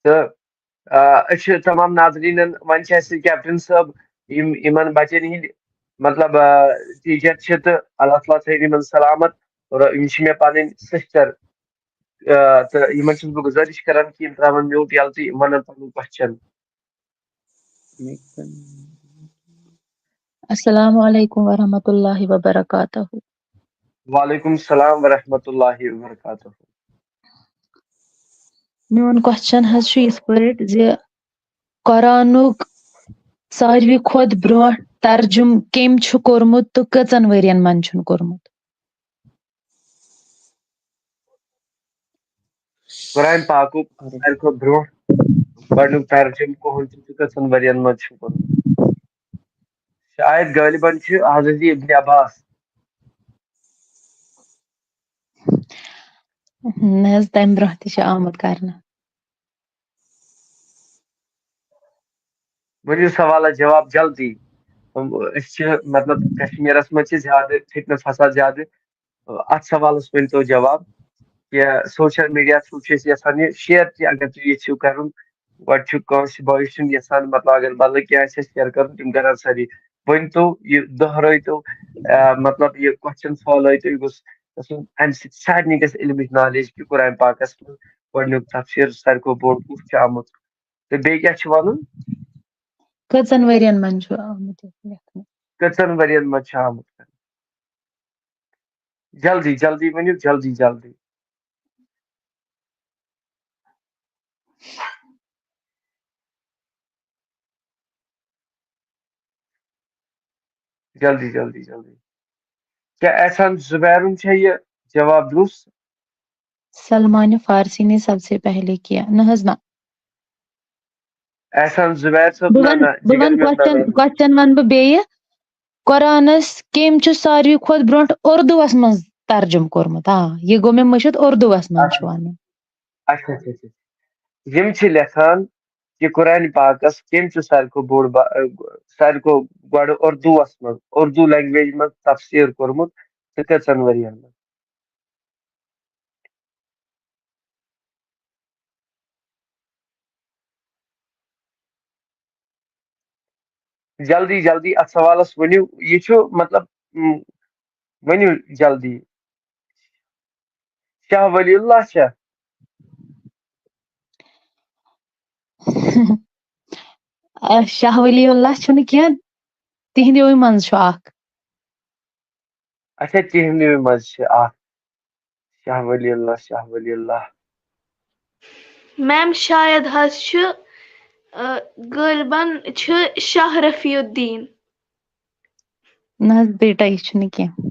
تہٕ، آ، أسۍ چھِ تمام ناظریٖنَن، وۄنۍ چھِ اَسہِ کیپٹن صٲب، یِم، یِمَن بَچَن ہِنٛدۍ، مطلب، آ، ٹیٖچَر چھِ، تہٕ اللہ تعالیٰ تھٲیِن یِمَن سلامت۔ اور یِم چھِ مےٚ پَنٕنۍ سِسٹَر، آ، تہٕ یِمَن چھُس بہٕ گُزٲرِش کَران کہِ یِم ترٛاوَن میوٗٹ یَلہٕ تہٕ یِم وَنَن پَنُن کوسچن۔ السلام علیکم ورحمۃ اللہ وبرکاتہ۔ وعلیکم السلام ورحمۃ اللہ وبرکاتہ۔ میون کوسچن حظ چھُ یِتھ پٲٹھۍ زِ قرآنُک ساروی کھۄتہٕ برونٛہہ ترجمہٕ کٔمۍ چھُ کوٚرمُت تہٕ کٔژن ؤرین منٛز چھُن کوٚرمُت؟ قرآن پاکُک ساروی کھۄتہٕ برونٛہہ گۄڈٕنیُک ترجمہٕ کُہُنٛد چھُ تہٕ کٔژَن ؤرین منٛز چھُ کوٚرمُت؟ شاید غٲلباً چھُ حضرت ابن عباس۔ نہ حظ، تَمہِ برونٛہہ تہِ چھُ آمُت کرنہٕ۔ ؤنِو سوالس جواب جلدی۔ أسۍ چھِ، مطلب، کشمیرس منٛز چھِ زیادٕ فتنہٕ فساد زیادٕ۔ اتھ سوالس ؤنۍ تو جواب کہِ سوشل میڈیا تھرو چھِ أسۍ یژھان یہِ شیئر تہِ، اگر تُہۍ یژھِو کرُن، گۄڈٕ چھُ کٲنٛسہِ بٲیِس چھُنہٕ یژھان، مطلب، اگر بدلہٕ کینٛہہ آسہِ شیئر کرُن، تِم کرن سٲری۔ ؤنۍ تو یہِ دۄہرٲے تو، آ، مطلب، یہِ کوسچن فالو تو، یہِ گوٚژھ گژھُن، امہِ سۭتۍ سارنٕے گژھِ علمٕچ نالیج کہِ قرآن پاکس منٛز گۄڈٕنیُک تفسیر ساروی کھۄتہٕ بوٚڑ کُس چھُ آمُت۔ تہٕ بیٚیہِ کیٛاہ چھُ وَنُن؟ کٔژَن ؤرین منٛز چھُ آمُت یہِ لیکھنہٕ؟ کٔژَن ؤرین منٛز چھُ آمُت؟ جلدی، جلدی ؤنِو، جلدی، جلدی۔ جلدی، جلدی، جلدی۔ کیا احسان زبیرن چھا یہِ جواب درست؟ سلمان فارسی نے سب سے پہلے کیا؟ نہ حظ نہ۔ احسان زبیر صٲب، بہٕ نہ، وَنہٕ، نہ، بہٕ جگر وَنہٕ مےٚ، نہ، کوسچن، نہ، نہ۔ کوسچن وَنہٕ بہٕ بیٚیہِ۔ قرآنس کٔمۍ چھُ ساروی کھۄتہٕ برونٛٹھ اردوٗوس منٛز ترجمہٕ کوٚرمُت؟ آ، یہِ گوٚو مےٚ مٔشِتھ، اردوٗوس منٛز چھُ وَنُن۔ اچھا، اچھا، اچھا۔ یِم چھِ لیکھان کہِ قرآن پاکس کٔمۍ چھُ ساروی کھۄتہٕ بوٚڑ با-، ساروی کھۄتہٕ گۄڈٕ اردوٗوس منٛز، اردوٗ لینگویج منٛز تفسیر کوٚرمُت تہٕ کٔژن ؤرین منٛز؟ جلدی، جلدی اتھ سوالس ؤنِو، یہِ چھُ، مطلب، م، ؤنِو جلدی۔ شاہ ولی اللہ چھا؟ آ، شاہ ولی اللہ چھُنہٕ کینٛہہ، تِہنٛدیوٕے منٛز چھُ اکھ۔ اچھا، تِہنٛدیوٕے منٛز چھِ اکھ۔ شاہ ولی اللہ، شاہ ولی اللہ۔ میم، شاید حظ چھُ، آ، غٲلبن چھُ شاہ رفیع الدین۔ نہ حظ بیٹا، یہِ چھُنہٕ کینٛہہ۔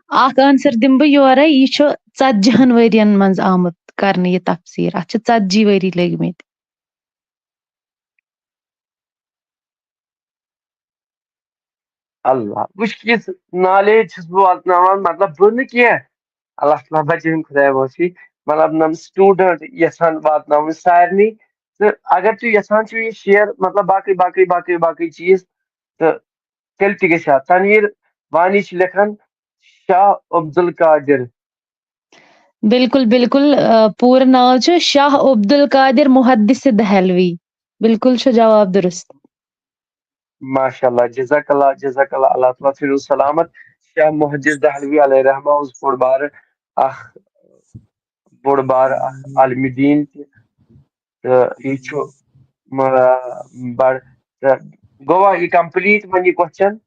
اکھ آنسر دِمہٕ بہٕ یورے، یہِ چھُ ژتجی ہن ؤرین منٛز آمُت کرنہٕ یہِ تفسیر، اتھ چھِ ژتجی ؤری لٔگۍ مٕتۍ۔ اللہ، وٕچھ کِژھ نالیج چھُس بہٕ واتناوان، مطلب، بہٕ نہٕ کینٛہہ، اللہ تعالیٰ بچٲیِن خۄدایا معٲفی، مطلب، نم سٹوڈنٹ یژھان واتناوٕنۍ سارنٕے۔ تہٕ اگر تُہۍ یژھان چھِو یہِ شیئر، مطلب، باقٕے، باقٕے، باقٕے، باقٕے چیٖز، تہٕ تیٚلہِ تہِ گژھِ ہا۔ تنویر وانی چھِ لیکھان شاہ عبدالقادر۔ بِلکُل، بِلکُل، آ، پوٗرٕ ناو چھُ شاہ عبدالقادر محدث دہلوی۔ بِلکُل چھُ جواب درست۔ ماشاء اللہ، جزاک اللہ، جزاک اللہ، اللہ تعالیٰ تھٲینو سلامت۔ شاہ محدث دہلوی علیہ رحمہ اوس بوٚڑ بارٕ اکھ، بوٚڑ بارٕ اکھ عالمِ دیٖن تہِ۔ تہٕ یہِ چھُ، م-، بڑ-، تہٕ گوٚوا یہِ complete وۄنۍ یہِ question؟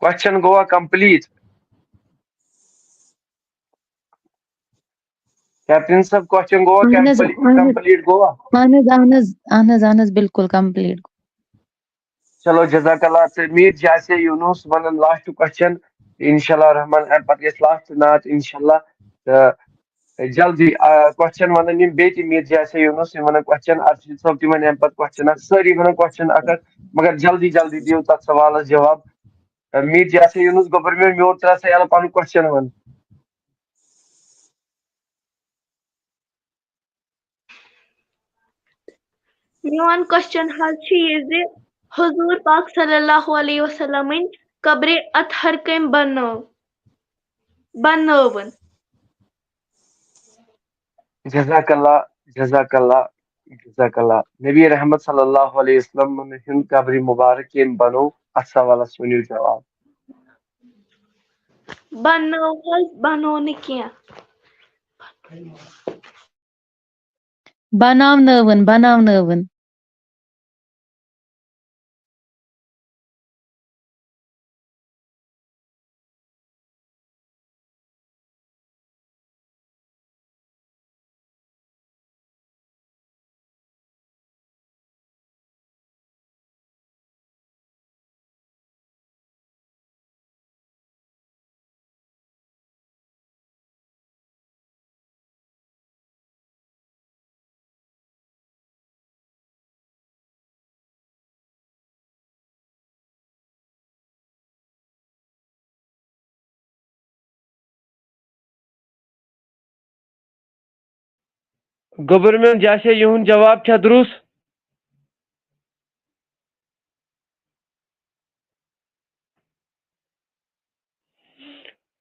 Question گوٚوا complete؟ Captain صٲب، question گوٚوا اہن حظ، complete؟ اہن حظ۔ Complete گوٚوا؟ اہن حظ، اہن حظ، اہن حظ، اہن حظ، بِلکُل complete۔ چلو، جزاک اللہ۔ تہٕ میٖر جاسے یوٗنُس وَنان last question، انشاءاللہ الرحمن، اَمہِ پَتہٕ گژھِ last نعت، انشاءاللہ۔ تہٕ جلدی، آ، question وَنان یِم بیٚیہِ تہِ، میٖر جاسے یوٗنُس، یِم وَنان question، ارشد صٲب تہِ وَنہِ اَمہِ پَتہٕ question اَکھ، سٲری وَنان question اَکھ اَکھ، مگر جلدی جلدی دِیِو تَتھ سوالَس جواب۔ آ، میٖر جاسے یوٗنُس، گوٚبُر میون، میوٗٹھ ترٛاو سا یَلہٕ، پَنُن question وَن۔ میون question حظ چھُ یہِ زِ حضوٗر پاک صلی اللہ علیہ وسلمٕنۍ قبرِ اطہر کٔمۍ بنٲو، بنٲوٕن؟ جزاک اللہ، جزاک اللہ، جزاک اللہ۔ نبی رحمت صلی اللہ علیہ وسلم ہُنٛد قبرِ مبارک کٔمۍ بنوو؟ اتھ سوالس ؤنِو جواب۔ بنٲو حظ، بنوو نہٕ کینٛہہ۔ بناونٲوٕن، بناونٲوٕن۔ گوٚبُر میون جاسے، یِہُنٛد جواب چھا درُست؟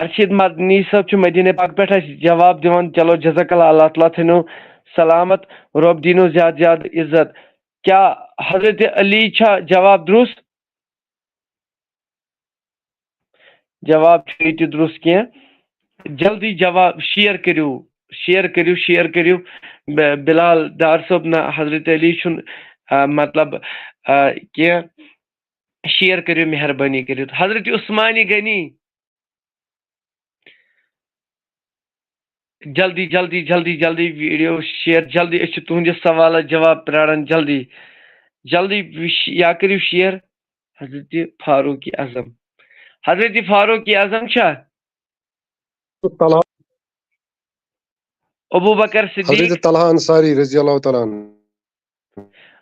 ارشد مدنی صٲب چھُ مدیٖنہ پاک پٮ۪ٹھ اَسہِ جواب دِوان۔ چلو، جزاک اللہ، اللہ تعالیٰ تھٲینو سلامت، رۄب دیٖنو زیادٕ زیادٕ عزت۔ کیٛاہ حضرت علی چھا جواب درُست؟ جواب چھُنہٕ ییٚتہِ درُست کینٛہہ۔ جلدی جواب share کٔرِو، share کٔرِو، share کٔرِو۔ ب-، بلال ڈار صٲب، نہ، حضرت علی چھُنہٕ، آ، مطلب، آ، کینٛہہ۔ Share کٔرِو مہربٲنی کٔرِتھ۔ حضرت عثمانِ غنی، جلدی، جلدی، جلدی، جلدی video share، جلدی، أسۍ چھِ تُہٕنٛدِس سوالس جواب پرٛاران، جلدی، جلدی وِش-، یا کٔرِو share۔ حضرت فاروق اعظم، حضرت فاروق اعظم چھا؟ طلحہ۔ ابو بکر صدیق۔ حضرت طلحہ انصاری رضی اللہ تعالیٰ عنہ۔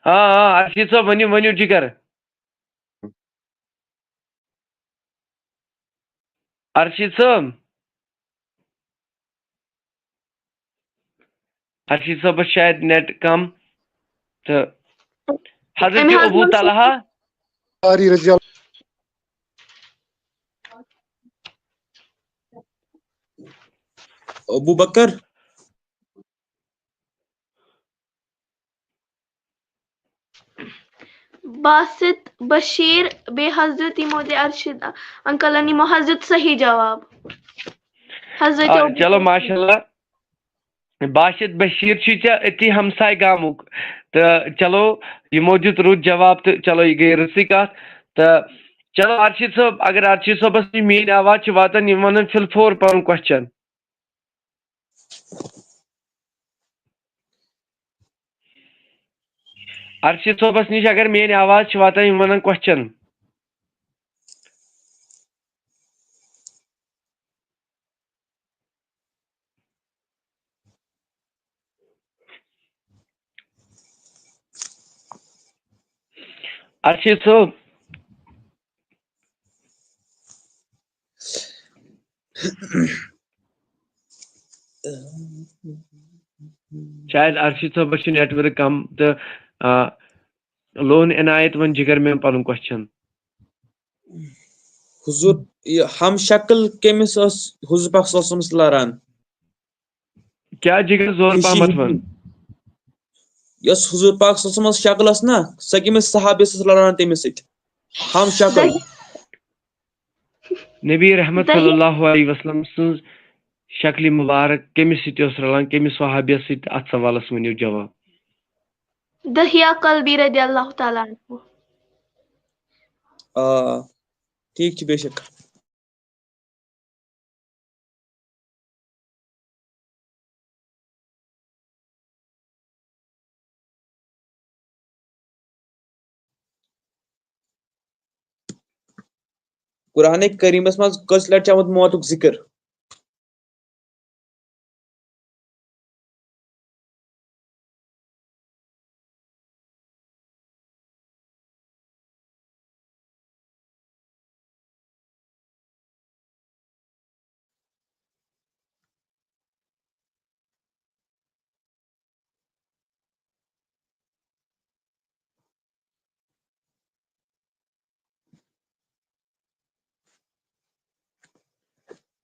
آ، آ، ارشد صٲب، ؤنِو، ؤنِو جِگر۔ ارشد صٲب۔ ارشد صٲبس شاید net کم۔ تہٕ حضرت أمۍ حظ ابو ووٚن سُہ طلحہ۔ انصاری رضی اللہ۔ ابو بکر۔ باسط بشیر، بیٚیہِ حضرت یِمو دِ ارشد انکلن یِمو حضرت صحیح جواب۔ حضرت آ، ابو چلو، بکر۔ ماشاء اللہ۔ باسط بشیر چھُے ژےٚ أتی ہمساے گامُک۔ تہٕ چلو، یِمو دیُت رُت جواب تہٕ چلو، یہِ گٔے رٕژٕے کتھ۔ تہٕ چلو، ارشد صٲب، اگر ارشد صٲبس نِش میٲنۍ آواز چھِ واتان، یِم ونن fill four پنُن question۔ ارشد صٲبس نِش اگر میٲنۍ آواز چھِ واتان، یِم ونن question۔ ارشد صٲب۔ شاید ارشد صٲبس چھُ network کم تہٕ، آ، لون عنایت، وۄنۍ جگر مےٚ پنُن question۔ حضور، یہِ ہم شکل کٔمِس ٲس حضور پاک صلی اللہ علیہ وسلمس لران؟ کیٛاہ جگر زور یہِ چھِ پہمتھ وَن؟ یۄس حضور پاک صلی اللہ علیہ وسلمس شکل ٲس نا، سۄ کٔمِس صحابیس ٲس لڑان تٔمِس سۭتۍ؟ ہم شکل۔ نبی رحمت صلی اللہ علیہ وسلم سٕنٛز شکلہِ مبارک کٔمِس سۭتۍ ٲس رلان، کٔمِس صحابیس سۭتۍ؟ اتھ سوالس ؤنِو جواب۔ دحیہ قلبی رضی اللہ تعالیٰ عنہ۔ آ، ٹھیٖک چھُ، بے شک۔ قرآن کریمس منٛز کٔژ لٹہِ چھُ آمُت موتُک ذکر؟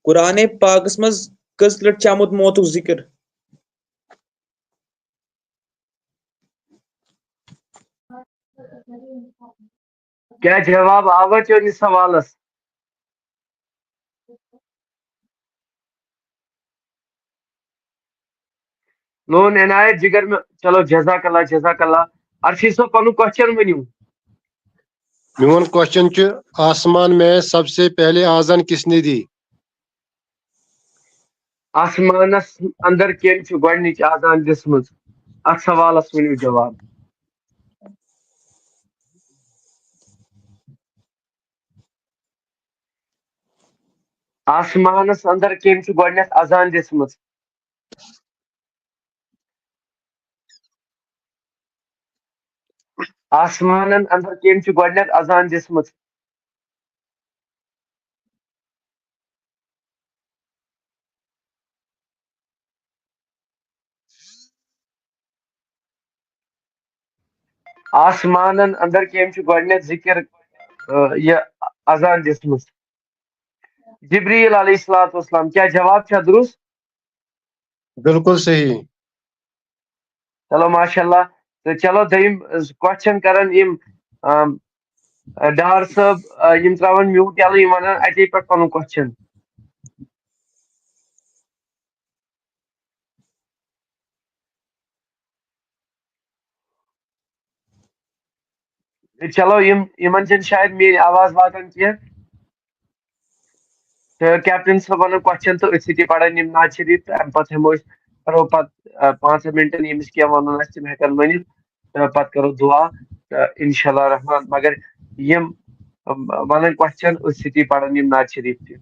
قرآن پاکس منٛز کٔژ لٹہِ چھُ آمُت موتُک ذکر؟ کیٛاہ جواب آوا چٲنِس سوالس؟ لون عنایت جگر میں، چلو، جزاک اللہ، جزاک اللہ۔ ارشد صٲب، پنُن question ؤنِو۔ میون question چھُ، آسمان میں سب سے پہلے آذان کس نے دی؟ آسمانس اندر کٔمۍ چھِ گۄڈٕنِچ آذان دِژمٕژ؟ اتھ سوالس ؤنِو جواب۔ آسمانس اندر کٔمۍ چھِ گۄڈٕنٮ۪تھ اذان دِژمٕژ؟ آسمانن اندر کٔمۍ چھِ گۄڈٕنٮ۪تھ اذان دِژمٕژ؟ آسمانن اندر کٔمۍ چھُ گۄڈٕنیتھ ذکر، آ، یہِ اذان دِژمٕژ؟ جبریل علیہ الصلوۃ والسلام۔ کیٛاہ جواب چھا درست؟ بالکل صحیح۔ چلو، ماشاء اللہ۔ تہٕ چلو، دوٚیِم کوسچن کرن یِم، آم، ڈار صٲب، آ، یِم تراون میوٗٹ یَلہٕ، یِم ونن اَتے پٮ۪ٹھ پنُن کوسچن۔ چلو، یِم، یِمن چھنہٕ شاید میٲنۍ آواز واتان کینٛہہ۔ تہٕ کیپٹن صٲب ونو کوسچن تہٕ أتھۍ سۭتی پرن یِم نعت شریف، تہٕ امہِ پتہٕ ہٮ۪مو أسۍ، کرو پتہٕ، آ، پانٛژن منٹن ییٚمِس کینٛہہ ونُن آسہِ، تِم ہٮ۪کن ؤنِتھ۔ تہٕ پتہٕ کرو دُعا، تہٕ انشاء اللہ الرحمن۔ مگر یِم، آ، ونن کوسچن، أتھۍ سۭتی پرن یِم نعت شریف تہِ۔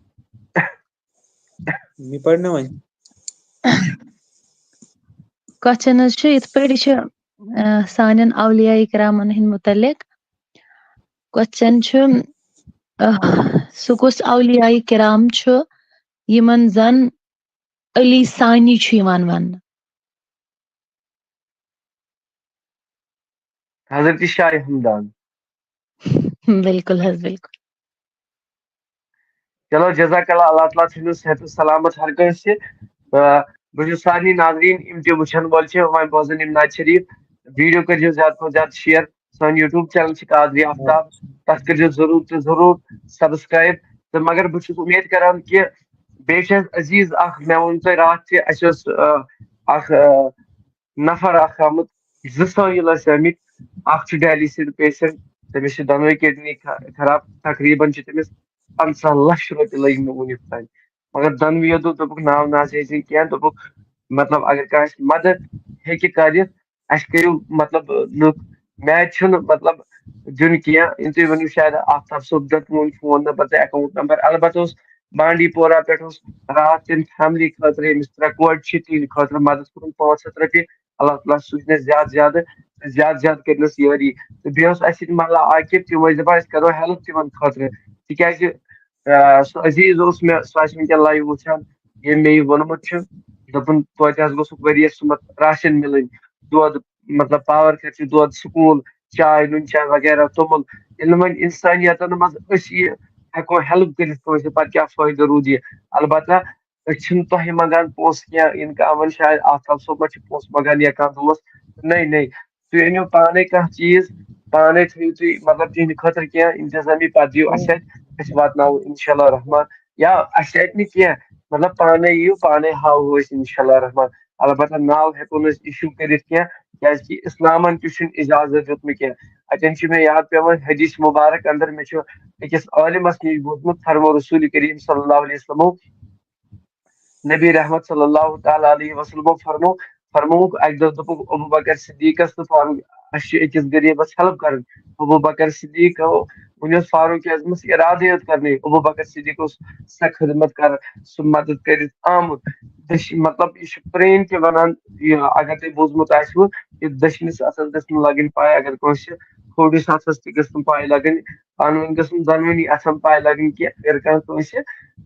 مےٚ پرنہٕ وۄنۍ۔ کوسچن حظ چھُ یِتھ پٲٹھۍ، یہِ چھُ، آ، سانٮ۪ن اولیاء کرامن ہٕنٛدۍ مُتعلق۔ کوسچن چھُ، آ، سُہ کُس اولیاء کرام چھُ یِمن زن علی ثانی چھُ یِوان وننہٕ؟ حضرت شاہ ہمدان۔ بالکل حظ، بالکل۔ چلو، جزاک اللہ، اللہ تعالیٰ تھٲینو صحت و سلامت ہر کٲنٛسہِ۔ تہٕ بہٕ چھُس سارنٕے ناظریٖن، یِم تہِ وٕچھن وٲلۍ چھِ، وۄنۍ بوزن یِم نعت شریف، ویڈیو کٔرۍزیو زیادٕ کھۄتہٕ زیادٕ شیئر۔ سون یوٗٹیوب چینل چھِ قادری آفتاب، تَتھ کٔرۍزیو ضروٗر تہٕ ضروٗر سبسکرایب۔ تہٕ مگر بہٕ چھُس اُمید کران کہِ بیٚیہِ چھِ اَسہِ عزیٖز اکھ، مےٚ ووٚن تۄہہِ راتھ تہِ، اَسہِ اوس، آ، اکھ، آ، نفر اکھ آمُت، زٕ سٲیِل ٲسۍ آمٕتۍ، اکھ چھُ ڈیالیسس پیشنٹ، تٔمِس چھِ دۄنوَے کڈنی خ-، خراب، تقریباً چھِ تٔمِس پنٛژاہ لچھ رۄپیہِ لٔگۍ مےٚ وُنیُک تام۔ مگر دۄنوٕیو دوٚپ، دوٚپُکھ، "ناو نہ حظ ہیٚیہِ زِ کینٛہہ"، دوٚپُکھ، مطلب، اگر کانٛہہ اَسہِ مدد ہیٚکہِ کٔرِتھ، اَسہِ کٔرِو، مطلب، لُکھ، مےٚ چھُنہٕ، مطلب، دیُن کینٛہہ۔ یِم تُہۍ ؤنِو، شاید آفتاب صٲب دیُت میون فون نمبر تہٕ اکاؤنٹ نمبر۔ البتہ اوس بانڈی پورہ پٮ۪ٹھ اوس راتھ تَمہِ فیملی خٲطرٕ، أمِس ترٛےٚ کورِ چھِ، تِہِنٛدِ خٲطرٕ مدد کوٚرُن پانٛژھ ہَتھ رۄپیہِ۔ اللہ تعالیٰ سوٗزنَس زیادٕ زیادٕ، زیادٕ زیادٕ کٔرنَس یٲری۔ تہٕ بیٚیہِ اوس اَسہِ سۭتۍ ملا عاقب، تِم ٲسۍ دَپان، "أسۍ کَرو ہیلپ تِمن خٲطرٕ"، تِکیٛازِ، آ، سُہ عزیٖز اوس مےٚ، سُہ آسہِ وٕنکیٚن لایِو وٕچھان، ییٚمۍ مےٚ یہِ ووٚنمُت چھُ، دوٚپُن، "توتہِ حظ گوٚژھُکھ ؤریَس سُمَتھ راشن مِلٕنۍ، دۄد، مطلب، پاور خرچہٕ، دۄد، سکوٗل، چاے، نُن چاے وغیرہ، توٚمُل"۔ ییٚلہِ نہٕ وۄنۍ اِنسٲنیتَن منٛز أسۍ یہِ ہٮ۪کو ہیلپ کٔرِتھ کٲنٛسہِ، پَتہٕ کیٛاہ فٲیدٕ روٗد یہِ؟ البتہ أسۍ چھِنہٕ تۄہہِ منٛگان پونٛسہٕ کینٛہہ، یِنہٕ کانٛہہ وَنہِ شاید آفتاب صٲب ما چھِ پونٛسہٕ منٛگان یا کانٛہہ دوس۔ نَے، نَے، تُہۍ أنِو پانَے کانٛہہ چیٖز، پانَے تھٲیِو تُہۍ، مطلب، تِہِنٛدِ خٲطرٕ کینٛہہ اِنتظٲمی، پَتہٕ دِیِو اَسہِ اَتہِ، أسۍ واتناوو اِنشاء اللہ الرحمن۔ یا اَسہِ اَتہِ نہٕ کینٛہہ، مطلب، پانَے یِیِو، پانَے ہاوو أسۍ اِنشاء اللہ الرحمن۔ البتہ ناو ہٮ۪کو نہٕ أسۍ اِشوٗ کٔرِتھ کینٛہہ، کیٛازِکہِ اِسلامَن تہِ چھُنہٕ اِجازت دیُتمُت کینٛہہ۔ اَتٮ۪ن چھُ مےٚ یاد پٮ۪وان حدیث مُبارک اندر، مےٚ چھُ أکِس عٲلمَس نِش بوٗزمُت، فرمو رسول کریم صلی اللہ علیہ وسلمو، نبی رحمت صلی اللہ تعالیٰ علیہ وسلمو فرمو، فرمووُکھ، اَکہِ دۄہ دوٚپُکھ ابو بکر صدیقس تہٕ فاروق، "اَسہِ چھِ أکِس غریٖبس ہیلپ کرٕنۍ۔" ابو بکر صدیق، وۄنۍ اوس فاروق اعظمس ارادٕ یوت کرنٕے، ابو بکر صدیق اوس سۄ خدمت کران، سُہ مدد کٔرِتھ آمُت۔ دٔچھ-، مطلب، یہِ چھُ پرٛٲنۍ تہِ ونان، یہِ اگر تۄہہِ بوٗزمُت آسِوٕ، یہِ دٔچھنِس اَتھس گٔژھ نہٕ لگٕنۍ پاے، اگر کٲنٛسہِ کھوورِس اَتھس تہِ گٔژھ نہٕ پاے لگٕنۍ، پانہٕ ؤنۍ گٔژھ نہٕ دۄنوٕنی اَتھن پاے لگٕنۍ کہِ اگر کانٛہہ کٲنٛسہِ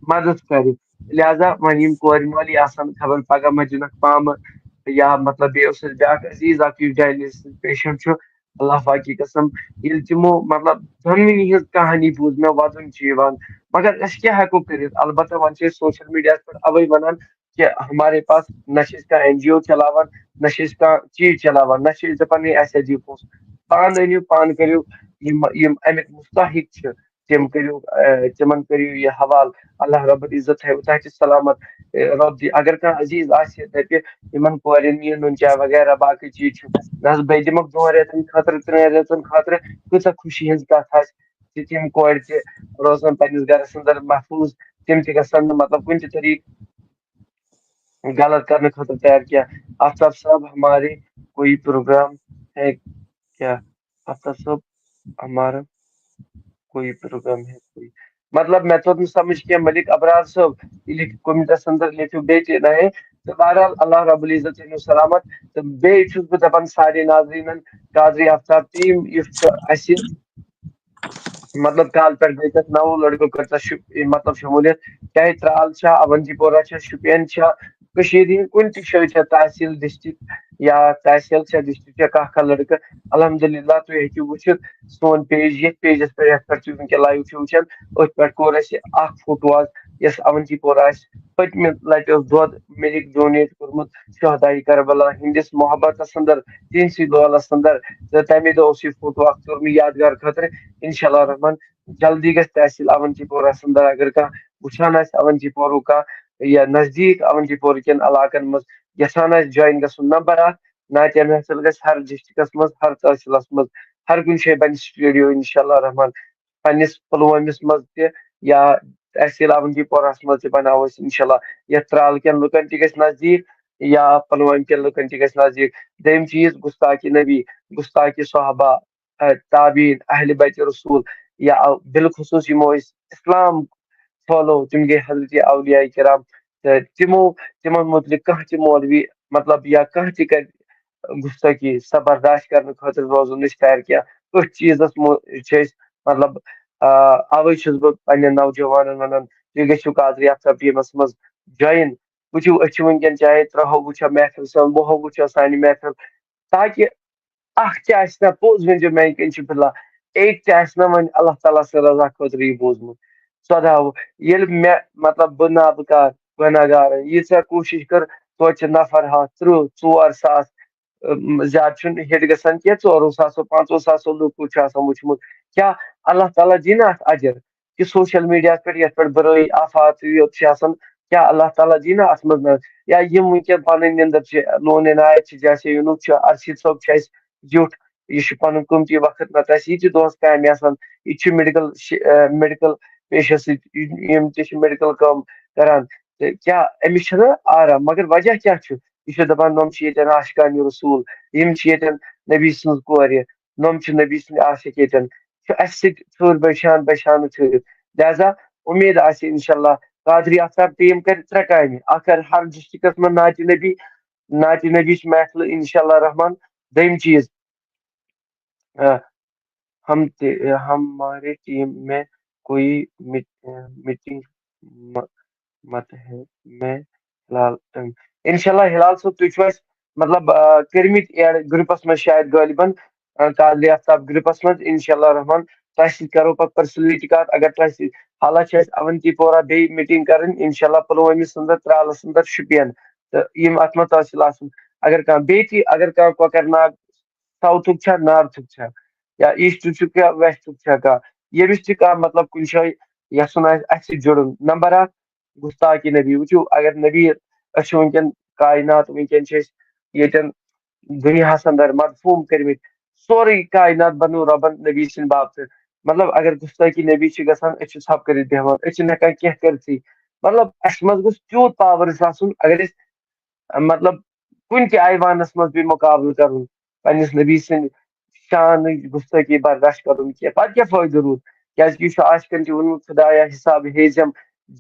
مدد کرِ۔ لہذا وۄنۍ یِم کورِ مٲلی آسن، خبر پگاہ ما دِنکھ پامہٕ، یا مطلب بیٚیہِ اوس اَسہِ بیٛاکھ عزیٖز اکھ، یُس ڈائلسس پیشنٹ چھُ، اللہ پاک کی قسم، ییٚلہِ تِمو، مطلب، دۄنوٕنی ہٕنٛز کہانی بوٗز مےٚ، وَدُن چھُ یِوان۔ مگر أسۍ کیٛاہ ہٮ۪کو کٔرِتھ؟ البتہ وۄنۍ چھِ أسۍ سوشل میڈیاہَس پٮ۪ٹھ اَوَے وَنان کہِ ہمارے پاس نہ چھِ أسۍ کانٛہہ این جی او چلاوان، نہ چھِ أسۍ کانٛہہ چیٖز چلاوان، نہ چھِ أسۍ دَپان ہے اَسہِ ہا دِیِو پونٛسہٕ۔ پانہٕ أنِو، پانہٕ کٔرِو، یِم، یِم اَمِکۍ مُستحق چھِ، تِم کٔرِو، آ، تِمن کٔرِو یہِ حوالہٕ۔ اللہ رب العزت تھٲیِو تۄہہِ تہِ سلامت۔ آ، رۄب دی، اگر کانٛہہ عزیٖز آسہِ، دَپہِ، یِمن کورٮ۪ن یہِ نُن چاے وغیرہ باقٕے چیٖز چھِ، نہ حظ، بیٚیہِ دِمکھ دۄن رٮ۪تن خٲطرٕ، ترٛٮ۪ن رٮ۪تن خٲطرٕ، کۭژاہ خوشی ہٕنٛز کَتھ آسہِ زِ تِم کورِ تہِ روزن پننِس گرس اندر محفوٗظ، تِم تہِ گژھن نہٕ، مطلب، کُنہِ تہِ طریٖقہٕ غلط کرنہٕ خٲطرٕ تیار کینٛہہ۔ آفتاب صٲب، ہمارے کوئی پروگرام ہے کیا؟ آفتاب صٲب، ہمارا کوئی پروگرام ہے کوئی؟ مطلب، مےٚ توٚر نہٕ سمجھ کینٛہہ، ملک ابرار صٲب، یہِ لیکھِو کمنٹس اندر، لیکھِو بیٚیہِ تہِ نہ ہے۔ تہٕ بہرحال، اللہ رب العزت تھٲینو سلامت۔ تہٕ بیٚیہِ چھُس بہٕ دپان سارے ناظریٖنن، قادری آفتاب ٹیٖم یُس چھُ اَسہِ، مطلب، کالہٕ پٮ۪ٹھ گٔے تَتھ نَوو لٔڑکو کٔر تَتھ شُپ-، مطلب، شموٗلیت، چاہے ترٛال چھا، اونتی پورہ چھا، شُپین چھا، کٔشیٖرِ ہِنٛدۍ کُنہِ تہِ جایہِ چھا، تحصیٖل، ڈسٹرکٹ، یا تحصیل چھا، ڈسٹرکٹ چھا، کانٛہہ کانٛہہ لڑکہٕ، الحمدللہ تُہۍ ہیٚکِو وٕچھِتھ سون پیج، یتھ پیجس پٮ۪ٹھ، یتھ پٮ۪ٹھ تُہۍ وٕنکیٚن لایو چھِو وٕچھان، أتھۍ پٮ۪ٹھ کوٚر اَسہِ اکھ فوٹو آز، یۄس اونتی پورہ آسہِ۔ پٔتمہِ لٹہِ اوس دۄد مِلِک ڈونیٹ کوٚرمُت شہداے کربلا ہٕنٛدِس محبتس اندر، تِہنٛدسٕے لولس اندر، تہٕ تمے دۄہ اوس یہِ فوٹو اکھ کوٚرمُت یادگار خٲطرٕ۔ انشاءاللہ الرحمن، جلدی گژھِ تحصیل اونتی پورہ اندر، اگر کانٛہہ وٕچھان آسہِ اونتی پورُک کانٛہہ یا نزدیٖک اونتی پورہ کٮ۪ن علاقن منٛز یژھان آسہِ جوین گژھُن، نمبر اکھ، نعتیہ محفل گژھِ ہر ڈسٹرکٹس منٛز، ہر تحصیلس منٛز، ہر کُنہِ جایہِ بنہِ سٹوڈیو انشاءاللہ الرحمن۔ پننِس پلوٲمِس منٛز تہِ یا تحصیل اونتی پورہس منٛز تہِ بناوو أسۍ انشاءاللہ۔ یتھ ترال کٮ۪ن لُکن تہِ گژھِ نزدیٖک یا پلوامہِ کٮ۪ن لُکن تہِ گژھِ نزدیٖک۔ دوٚیِم چیٖز، گستاکی نبی، گستاکی صحابہ، ا، تابعین، اہل بیت رسول، یا او-، بالخصوص یِمو أسۍ اسلام پھٲلو، تِم گٔے حضرت اولیاء کرام۔ تہٕ تِمو، تِمن متعلق کانٛہہ تہِ مولوی، مطلب، یا کانٛہہ تہِ کرِ گستٲخی، سۄ برداشت کرنہٕ خٲطرٕ روزو نہٕ أسۍ تیار کینٛہہ۔ أتھۍ چیٖزس مو-، چھِ أسۍ، مطلب، آ، اوے چھُس بہٕ پننٮ۪ن نوجوانن ونان، تُہۍ گٔژھِو قادری آفتاب ٹیمس منٛز جوین۔ وٕچھِو، أسۍ چھِ وٕنکیٚن چاہے ترٛہو وٕچھو محفل سان، وُہو وٕچھو سانہِ محفل، تاکہِ اکھ تہِ آسہِ نہ، پوٚز ؤنۍزیو مےٚ، یہِ کِنۍ چھُ بِلا، أکۍ تہِ آسہِ نہ وۄنۍ اللہ تعالیٰ سٕنٛز رضا خٲطرٕ یہِ بوٗزمُت۔ ژۄدہو، ییٚلہِ مےٚ، مطلب، بہٕ نابکار گۄناہگار، ییٖژاہ کوٗشِش کٔر، توتہِ چھِ نفر ہتھ، تٕرٛہ، ژور ساس، اَم، زیادٕ چھُنہٕ ہِٹ گژھان کینٛہہ، ژورو ساسو، پانٛژو ساسو لُکو چھُ آسان وٕچھمُت۔ کیٛاہ اللہ تعالیٰ دِیہِ نہ اتھ اجر؟ کہِ سوشل میڈیاہس پٮ۪ٹھ یتھ پٮ۪ٹھ بُرٲیی آفات یوت چھِ آسان، کیٛاہ اللہ تعالیٰ دِیہِ نہ اتھ منٛز نظر؟ یا یِم وٕنکیٚن پنٕنۍ نِندٕر چھِ، لون عنایت چھِ، جیسے یوٗنُک چھُ، ارشد صٲب چھُ اَسہِ زیُٹھ، یہِ چھُ پنُن قۭمتی وقت، نتہٕ آسہِ یہِ تہِ دۄہس کامہِ آسان۔ یہِ تہِ چھُ میڈیکل، میڈیکل پیشس سۭتۍ، یِم تہِ چھِ میڈیکل کٲم کران۔ تہٕ کیٛاہ أمِس چھُنہٕ آرام؟ مگر وجہ کیٛاہ چھُ؟ یہِ چھُ دپان، نۄم چھِ ییٚتٮ۪ن عاشقانِ رسول، یِم چھِ ییٚتٮ۪ن نبی سٕنٛز کورِ، نۄم چھِ نبی سٕنٛدۍ عاشق ییٚتٮ۪ن۔ چھُ اَسہِ سۭتۍ ٹھوٚر بشان بشانہٕ ٹھٔہرِتھ۔ لہذا اُمید آسہِ انشاءاللہ قادری آفتاب ٹیم کرِ ترٛےٚ کامہِ۔ اکھ کرِ ہر ڈسٹرکٹس منٛز نعتِ نبی، نعتِ نبی چھِ محفل انشاءاللہ الرحمن۔ دوٚیِم چیٖز، آ، ہم تے-، ہمارے ٹیم میں کوئی میٹ-، میٹنگ م-، مت ہے، میں ہلال، انشاءاللہ ہلال صٲب، تُہۍ چھِو اَسہِ، مطلب، آ، کٔرمٕتۍ ایڈ گروپس منٛز شاید غٲلبن، آ، قادری آفتاب گروپس منٛز، انشاءاللہ الرحمن تۄہہِ سۭتۍ کرو پتہٕ پرسنلی تہِ کتھ۔ اگر تۄہہِ سۭتۍ حالہ چھِ اَسہِ اونتی پورہ بیٚیہِ میٹنگ کرٕنۍ، انشاءاللہ پلوٲمِس اندر، ترالس اندر، شُپین، تہٕ یِم اتھ منٛز تحصیل آسن۔ اگر کانٛہہ بیٚیہِ تہِ، اگر کانٛہہ کۄکرناگ ساوتھُک چھا، نارتھُک چھا، یا ایسٹُک چھُ، یا ویسٹُک چھا کانٛہہ، ییٚمِس تہِ کانٛہہ، مطلب، کُنہِ جایہِ یژھُن آسہِ اَسہِ سۭتۍ جُڑُن، نمبر اکھ، گستاخی نبی۔ وٕچھِو، اگر نبی، أسۍ چھِ وٕنکیٚن کائنات، وٕنکیٚن چھِ أسۍ ییٚتٮ۪ن دُنیاہَس اندر مدفوٗن کٔرمٕتۍ، سورُے کائنات بنوو رۄبن نبی سٕنٛدِ باپتہٕ۔ مطلب، اگر گستاخی نبی چھِ گژھان، أسۍ چھِ ژھۄپہٕ کٔرِتھ بیٚہوان، أسۍ چھِ نہٕ ہٮ۪کان کینٛہہ کٔرتھٕے۔ مطلب، اَسہِ منٛز گوٚژھ تیوٗت پاور آسُن، اگر أسۍ، مطلب، کُنہِ تہِ ایوانس منٛز پیٚیہِ مُقابلہٕ کرُن، پننِس نبی سٕنٛدِ شانٕچ گستٲخی برداشت کرُن کینٛہہ، پتہٕ کیٛاہ فٲیدٕ روٗد؟ کیٛازِ کہِ یہِ چھُ عاشقن تہِ ووٚنمُت، خدایا، حساب ہے زم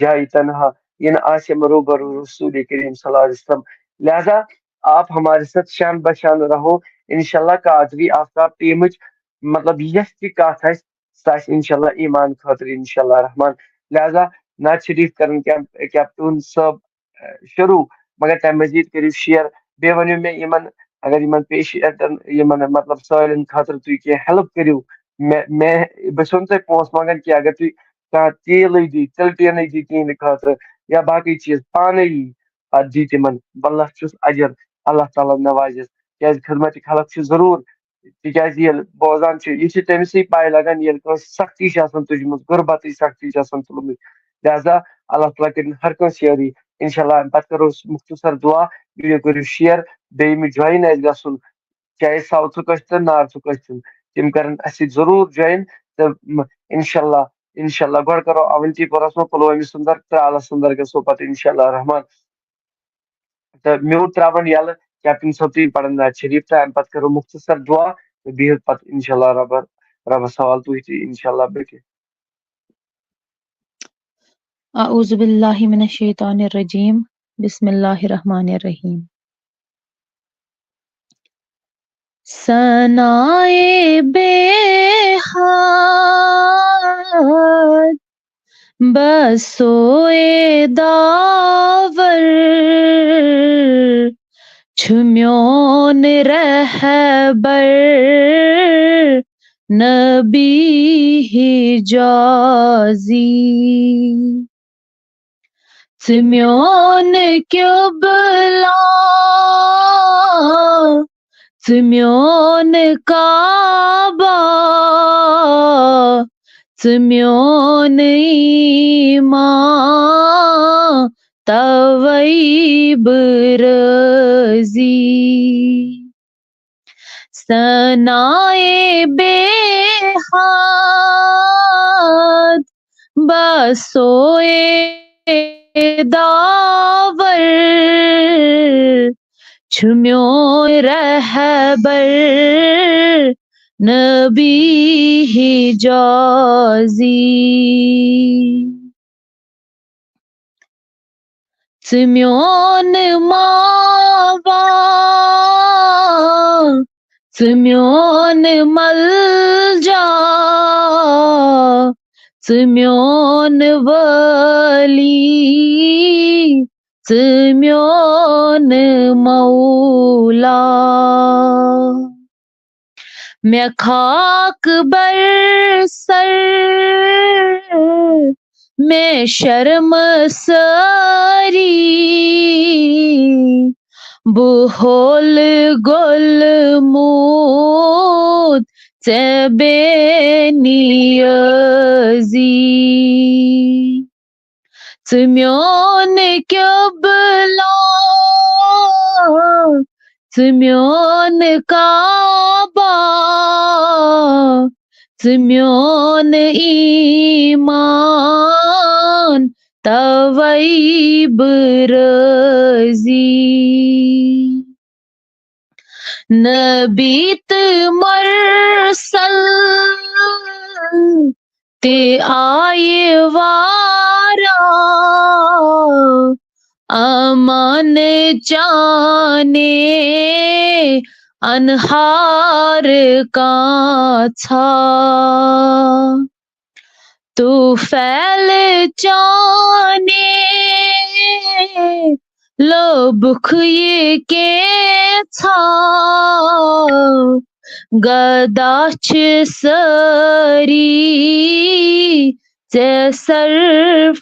جایہِ تنہا، یہِ نہٕ آسہِ مرو برو رسول کریم صلی اللہ علیہ وسلم۔ لہذا آپ ہمارے ساتھ شان بشان رہو۔ انشاءاللہ قادری آفتاب ٹیمٕچ، مطلب، یۄس تہِ کتھ آسہِ، سُہ آسہِ انشاءاللہ ایمان خٲطرٕ، انشاءاللہ رحمان۔ لہذا نعت شریف کرن کیمپ-، کیپٹون صٲب، اہ، شروع، مگر تمہِ مزید کٔرِو شیئر۔ بیٚیہِ ؤنِو مےٚ یِمن، اگر یِمن پیشنٹن، یِمن، مطلب، سٲلِن خٲطرٕ تُہۍ کینٛہہ ہیلپ کٔرِو، مےٚ، مےٚ، بہٕ چھُسو نہٕ تۄہہِ پونٛسہٕ منٛگان کینٛہہ، اگر تُہۍ کانٛہہ تیٖلٕے دِیِو، تِلہٕ ٹیٖنٕے دِیِو تِہنٛدِ خٲطرٕ یا باقٕے چیٖز پانے یی، اتھ دِیِو تِمن، بلس چھُس اجر، اللہ تعالیٰ نوازٮ۪س، کیٛازِ خدمت خلق چھُ ضروٗر۔ تِکیٛازِ ییٚلہِ بوزان چھِ، یہِ چھِ تٔمِسٕے پَے لَگان، ییٚلہِ کٲنٛسہِ سختی چھِ آسان تُجمٕژ، غُربَتٕچ سختی چھِ آسان تُلمٕژ۔ لہذا اللہ تعالیٰ کٔرِنۍ ہر کٲنٛسہِ یٲری۔ انشاءاللہ اَمہِ پَتہٕ کَرو أسۍ مُختصر دُعا، ویٖڈیو کٔرِو شِیَر، بیٚیہِ یِم جویِن آسہِ گژھُن، چاہے ساوتھُک ٲسۍتَن، نارتھُک ٲسۍتَن، تِم کَرَن اَسہِ سۭتۍ ضروٗر جویِن۔ تہٕ م-، انشاءاللہ، انشاءاللہ گۄڈٕ کَرو اَوَنتی پورَس منٛز، پُلوٲمِس اَنٛدر، ترٛالَس اَنٛدر گژھو پَتہٕ انشاءاللہ رحمان۔ تہٕ میوٗٹ ترٛاوان یَلہٕ، کیپٹن صٲب، تُہۍ پَرن نعت شریف تہٕ اَمہِ پَتہٕ کَرو مُختصر دُعا تہٕ بِہِو پَتہٕ اِنشاءاللہ رۄبَس، رۄبَس حوالہٕ تُہۍ تہِ اِنشاءاللہ بیٚیہِ۔ أعوذ باللہ من الشیطان الرجیم۔ بسم اللہ الرحمن الرحیم۔ ثنائے بے حد بسوئے داور، چھُ میون رہبر نبی حجازی۔ ژٕ میون قبلہ، ژٕ میون کعبہ، ژٕ میون ایمان، توے بہٕ رٲضی۔ ثنائے بے حد بسوئے داور، چھُ میون رہبر نبی حجازی۔ ژٕ میون ماوا، ژٕ میون ملجا، ژٕ میون ولی، ژٕ میون مولا۔ مےٚ خاک بر سر، مےٚ شرم سٲری، بہٕ ہول گول موٗد ژےٚ بے نیٲزی۔ ژٕ میون قبلہ، ژٕ میون کعبہ، ژٕ میون ایمان، توے بہٕ رٲضی۔ نبی تہٕ مرسل تہِ آیہِ واریاہ، امان چانے انہار کانٛژھا۔ طفیل چانے لوٚبُکھ یہِ کینٛژھا، گدا چھِ سٲری ژےٚ سرفرٲزی۔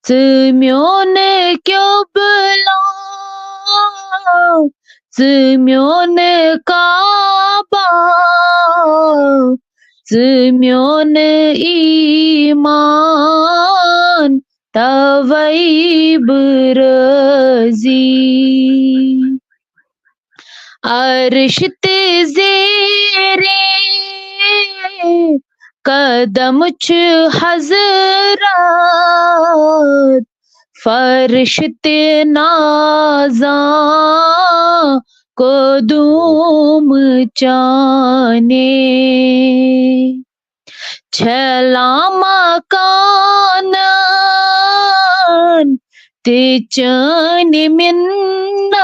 ژٕ میون قبلہ، ژٕ میون کعبہ، ژٕ میون ایمان، توے بہٕ رٲضی۔ عرش تہِ زیرے قدم چھُ حضرت، فرش تہِ نازاں قدوم چانے۔ چھلام مکانن تہِ چٲنۍ منت،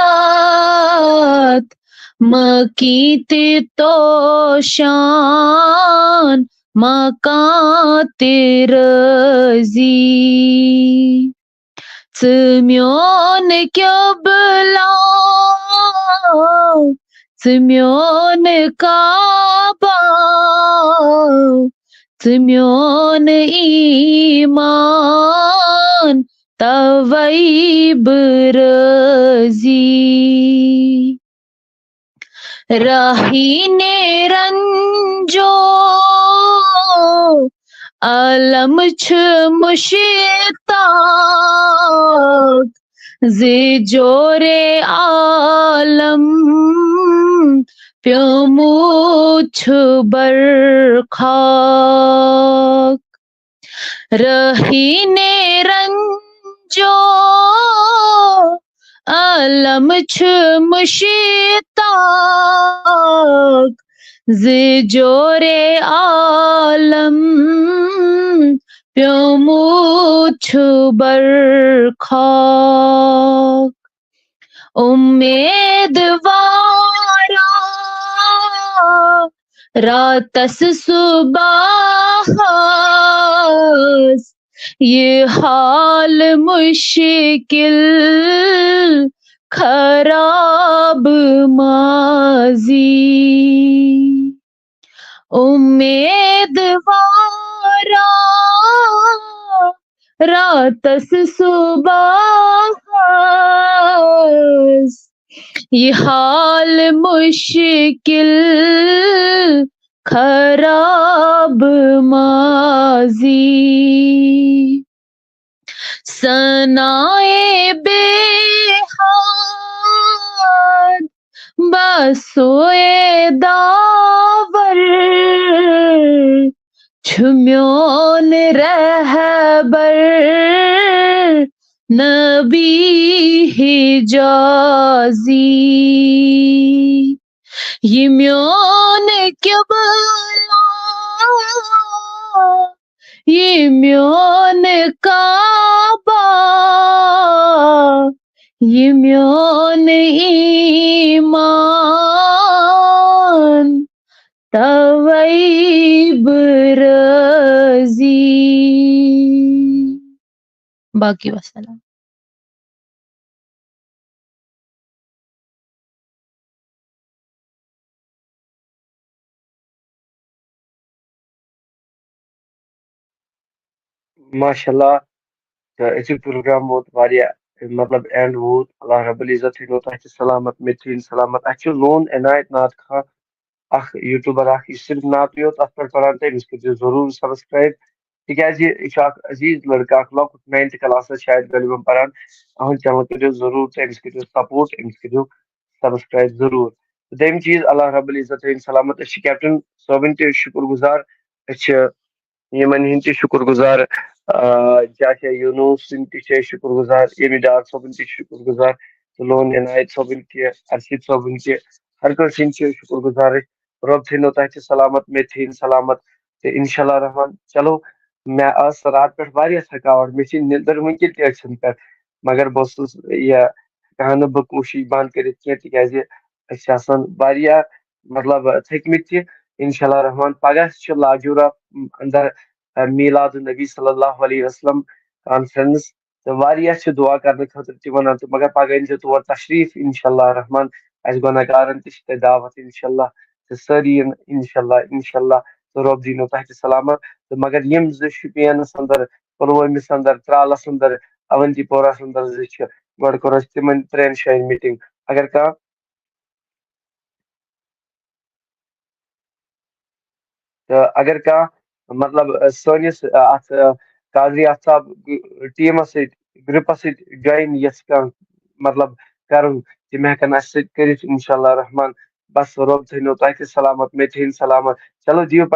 مکی تہِ توشان مکان تہِ رٲضی۔ ژٕ میون قبلہ، ژٕ میون کعبہ، ژٕ میون ایمان، توے بہٕ رٲضی۔ راہی نیرن جو عالم چھُ مشتاق، زِ جورِ عالم پیومُت چھُ برخاک۔ راہی نیرن جو عالم چھُ مشتاق، زِ جورِ عالم پیومُت چھُ برخاک۔ امیدوارا راتس صبحس، یہ حال مشکل خراب ماضی، امیدوارا راتس صبح یہ حال مشکل خراب ماضی، ثنائے بے حد بسوئے داور، چھ میون رہبر نبی حجازی۔ یہ میون قبلہ، یہ میون کعبہ، یہ میون ایمان، توے بہٕ رٲضی۔ باقی وسلام۔ ماشاء اللہ۔ تہٕ أزیُک پروگرام ووت واریاہ، مطلب، اینڈ ووت۔ اللہ رب العزت تھٲینو تۄہہِ تہِ سلامت، مےٚ تہِ تھٲیِن سلامت۔ اَسہِ چھُ لون عنایت ناد خان، اکھ یوٗٹیوٗبر اکھ، یہِ چھُ صرف نعتٕے یوت، اَتھ پٮ۪ٹھ پران تہٕ أمِس کٔرۍزیو ضروٗر سبسکرایب، تِکیازِ یہِ چھُ اکھ عزیز لڑکہٕ، اکھ لۄکُٹ ناینتھ کلاسس شاید غٲلبن پران۔ أہُنٛد چینل کٔرِو ضروٗر تہٕ أمِس کٔرِو سپورٹ، أمِس کٔرِو سبسکرایب ضروٗر۔ تہٕ دوٚیِم چیٖز، اللہ رب العزت تھٲیِن سلامت۔ أسۍ چھِ کیپٹن صٲبٕنۍ تہِ شُکر گُزار، أسۍ چھِ یِمن ہٕنٛدۍ تہِ شُکر گُزار، آ، جاشا یوٗنوٗس سٕنٛدۍ تہِ چھِ أسۍ شُکر گُزار، ییٚمہِ ڈار صٲبٕنۍ تہِ چھِ شُکر گُزار، تہٕ لون عنایت صٲبٕنۍ تہِ، ارشد صٲبٕنۍ تہِ، ہر کٲنٛسہِ ہٕنٛدۍ چھِ أسۍ شُکر گُزار۔ أسۍ رۄب تھٲینو تۄہہِ تہِ سلامت، مےٚ تہِ تھٲیِن سلامت، تہٕ انشاء اللہ رحمان۔ چلو، مےٚ ٲس راتہٕ پٮ۪ٹھ واریاہ تھکاوٹ، مےٚ چھِ نِندٕر وٕنہِ تہِ أچھن پٮ۪ٹھ، مگر بہٕ اوسُس یہِ ہٮ۪کہٕ نہٕ بہٕ کوٗشِش بنٛد کٔرِتھ کینٛہہ، تِکیازِ أسۍ چھِ آسان واریاہ، مطلب، تھٔکمٕتۍ تہِ۔ انشاء اللہ رحمان، پگاہ چھِ لاجورا اندر، آ، میلاد النبی صلی اللہ علیہ وسلم کانفرنس، تہٕ واریاہ چھِ دعا کرنہٕ خٲطرٕ تہِ ونان، تہٕ مگر پگاہ أنۍ زِ تور تشریف انشاء اللہ رحمان۔ اسہِ گۄناہگارن تہِ چھِ تتہِ دعوت انشاء اللہ، تہٕ سٲری یِن انشاء اللہ، انشاء اللہ، تہٕ رۄب دِینو تۄہہِ تہِ سلامت۔ تہٕ مگر یِم زٕ شُپینس اندر، پلوٲمِس اندر، ترالس اندر، اونتی پورس اندر زٕ چھِ، گۄڈٕ کوٚر اسہِ تِمن ترٛٮ۪ن جاین میٖٹِنٛگ۔ اگر کانٛہہ، تہٕ اگر کانٛہہ، مطلب، سٲنِس، اتھ، قادری آفتاب ٹیٖمس سۭتۍ، گروپس سۭتۍ جوین یژھِ کانٛہہ، مطلب، کرُن، تِم ہٮ۪کن اسہِ سۭتۍ کٔرِتھ، انشاء اللہ رحمان۔ بس، رۄب تھٲینو تۄہہِ تہِ سلامت، مےٚ تہِ تھٲیِن سلامت۔ چلو، دِیِو